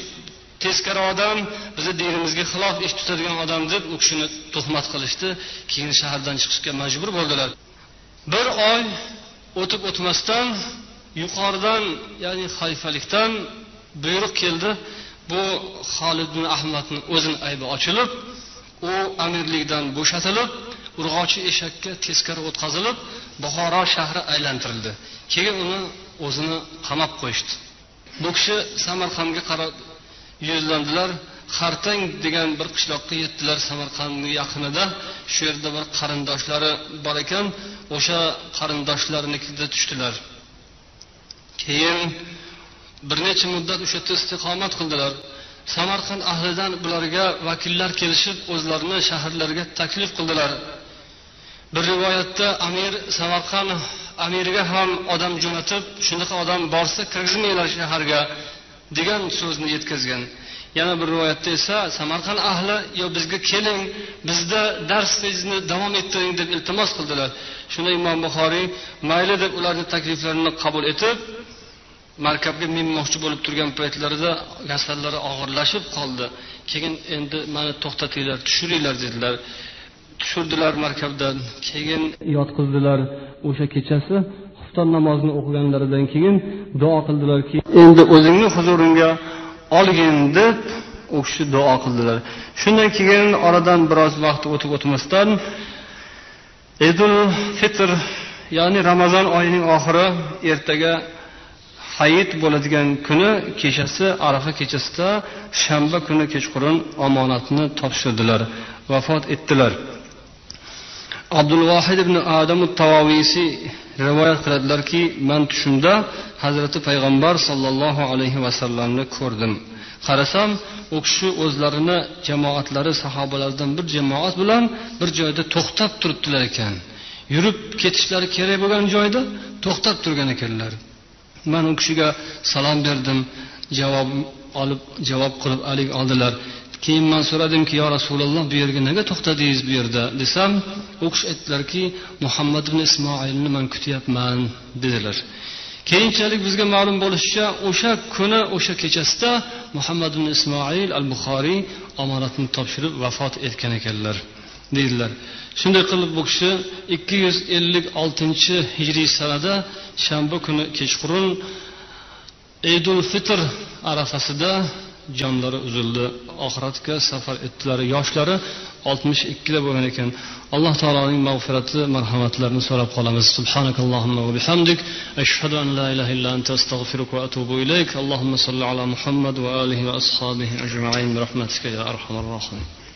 تەسكەرە ئادەم، بىزنىڭ دىنىمىزگە خىلاپ ئىش تۇتىدىغان ئادەم دەپ ئۇ كىشىنى تۆھمەت قىلىشتى. كېيىن شەھەردىن چىقىشقا مەجبۇر بولدىلار. بىر ئاي ئۆتۈپ ئۆتمەستىن يۇقىرىدىن، يەنى خەلىپىلىكتىن بۇيرۇق كەلدى. بۇ خالىد ئەھمەدنىڭ ئۆزىنىڭ ئەيىبى ئاچىلىپ، ئۇ ئەمىرلىكتىن بوشىتىلىپ، ئۇرغاچى ئېشەككە تەسكەرە ئۆتكۈزۈلۈپ، بۇخارا شەھىرى ئايلاندۇرۇلدى. كېيىن ئۇنى ئۆزىنى قاماپ قويۇشتى. بۇ كىشى سەمەرقەنتكە قاراپ يۈزلەندىلەر. خارتەڭ دېگەن بىر قىشلاققا يەتتىلەر، سەمەرقەنتنىڭ يېقىنىدا. شۇ يەردە بىر قېرىنداشلىرى بار ئىكەن، ئوشۇ قېرىنداشلارنىڭكىدە چۈشتىلەر. كېيىن بىر نەچچە مۇددەت ئوشۇ يەردە ئىستىقامەت قىلدىلار. سەمەرقەنت ئەھلىدىن بۇلارغا ۋەكىللەر كېلىشىپ، ئۆزلىرىنى شەھەرلىرىگە تەكلىپ قىلدىلار. بىر رىۋايەتتە ئەمىر سەمەرقەنت ئەمىرىگە ھەم ئادەم جۆنىتىپ، شۇنداق ئادەم بارسا كىرگۈزمەيلى شەھەرگە دېگەن سۆزنى يەتكۈزگەن. يەنە بىر رىۋايەتتە ئىسا سەمەرقەنت ئەھلى، يا بىزگە كېلىڭ، بىزدە دەرسىڭىزنى داۋام ئەتتۈرۈڭ دەپ ئىلتىماس قىلدىلار. شۇندا ئىمام بۇخارىي مەيلى دەپ ئۇلارنىڭ تەكلىپلىرىنى قوبۇل ئېتىپ، مەركەپكە مىنماقچى بولۇپ تۇرغان پەيتلىرىدە كېسەللىرى ئاغىرلىشىپ قالدى. كېيىن ئەمدى مېنى توختىتىڭلار، چۈشۈرۈڭلار دېدىلەر. چۈشۈردىلەر مەركەپتىن. كېيىن ياتقۇزدىلار. ئوشۇ كېچىسى خۇپ نامازىنى ئوقۇغانلىرىدىن كېيىن دۇئا قىلدىلاركى، ئەمدى ئۆزۈڭنى ھۇزۇرۇڭغا ئالغىن، دەپ ئۇ كىشى دۇئا قىلدىلار. شۇندىن كېيىن ئارىدىن بىراز ۋاقىت ئۆتۈپ ئۆتمەستىن، ئىدۇل فىتر، يەنى رامازان ئايىنىڭ ئاخىرى، ئەتىگە ھەيت بولىدىغان كۈنى كېچىسى، ئارىفا كېچىسىدە، شەنبە كۈنى كەچقۇرۇن ئامانەتنى تاپشۇردىلار، ۋاپات ئەتتىلەر. ئابدۇلۋاھىد ئىبن ئادەم تاۋاۋىسى رىۋايەت قىلىدىلەركى، مەن چۈشۈمدە ھەزرىتى پەيغەمبەر ساللاللاھۇ ئەلەيھى ۋەسەللەمنى كۆردۈم. قارىسام، ئۇ كىشى ئۆزلىرىنى جامائەتلىرى، ساھابىلاردىن بىر جامائەت بىلەن بىر جايدا توختاپ تۇرۇپتىلار ئىكەن. يۈرۈپ كېتىشلىرى كېرەك بولغان جايدا توختاپ تۇرغان ئىكەنلەر. مەن ئۇ كىشىگە سالام بەردىم، جاۋاب ئالىپ، جاۋاب قىلىپ ئەلگە ئالدىلار. كېيىن مەن سورىدىمكى، يا رەسۇلاللا، بۇ يەرگە نېگە توختىدىڭىز بۇ يەردە؟ دېسەم، ئۇ كىشى ئېيتتىلەركى، مۇھەممەد ئىبن ئىسمائىلنى مەن كۈتۈۋاتىمەن، دېدىلەر. كېيىنچىلىك بىزگە مەلۇم بولۇشىچە، ئوشا كۈنى، ئوشا كېچىسىدە مۇھەممەد ئىبن ئىسمائىل ئەل بۇخارىي ئامانەتنى تاپشۇرۇپ ۋاپات ئەتكەن ئىكەنلەر، دېدىلەر. شۇنداق قىلىپ بۇ كىشى ئىككى يۈز ئەللىك ئالتىنچى ھىجرىي سەنىدە شەنبە كۈنى كەچقۇرۇن ئىدۇل فىتر ئارىفىسىدا جانلىرى ئۈزۈلدى. ئاخىرەتكە سەپەر ئەتتىلەر. ياشلىرى ئالتمىش ئىككىدە بولغان ئىكەن. ئاللا تائالانىڭ مەغپىرەتى، مەرھەمەتلىرىنى سوراپ قالىمىز. سۇبھانەكاللاھۇممە ۋە بىھەمدىك، ئەشھەدۇ ئەن لا ئىلاھە ئىللا ئەنتە، ئەستەغفىرۇكە ۋە ئەتۇبۇ ئىلەيك. ئاللاھۇممە سەللى ئەلا مۇھەممەد ۋە ئالىھى ۋە ئەسھابىھى ئەجمەئىن، بىرەھمەتىكە يا ئەرھەمەر راھىمىن.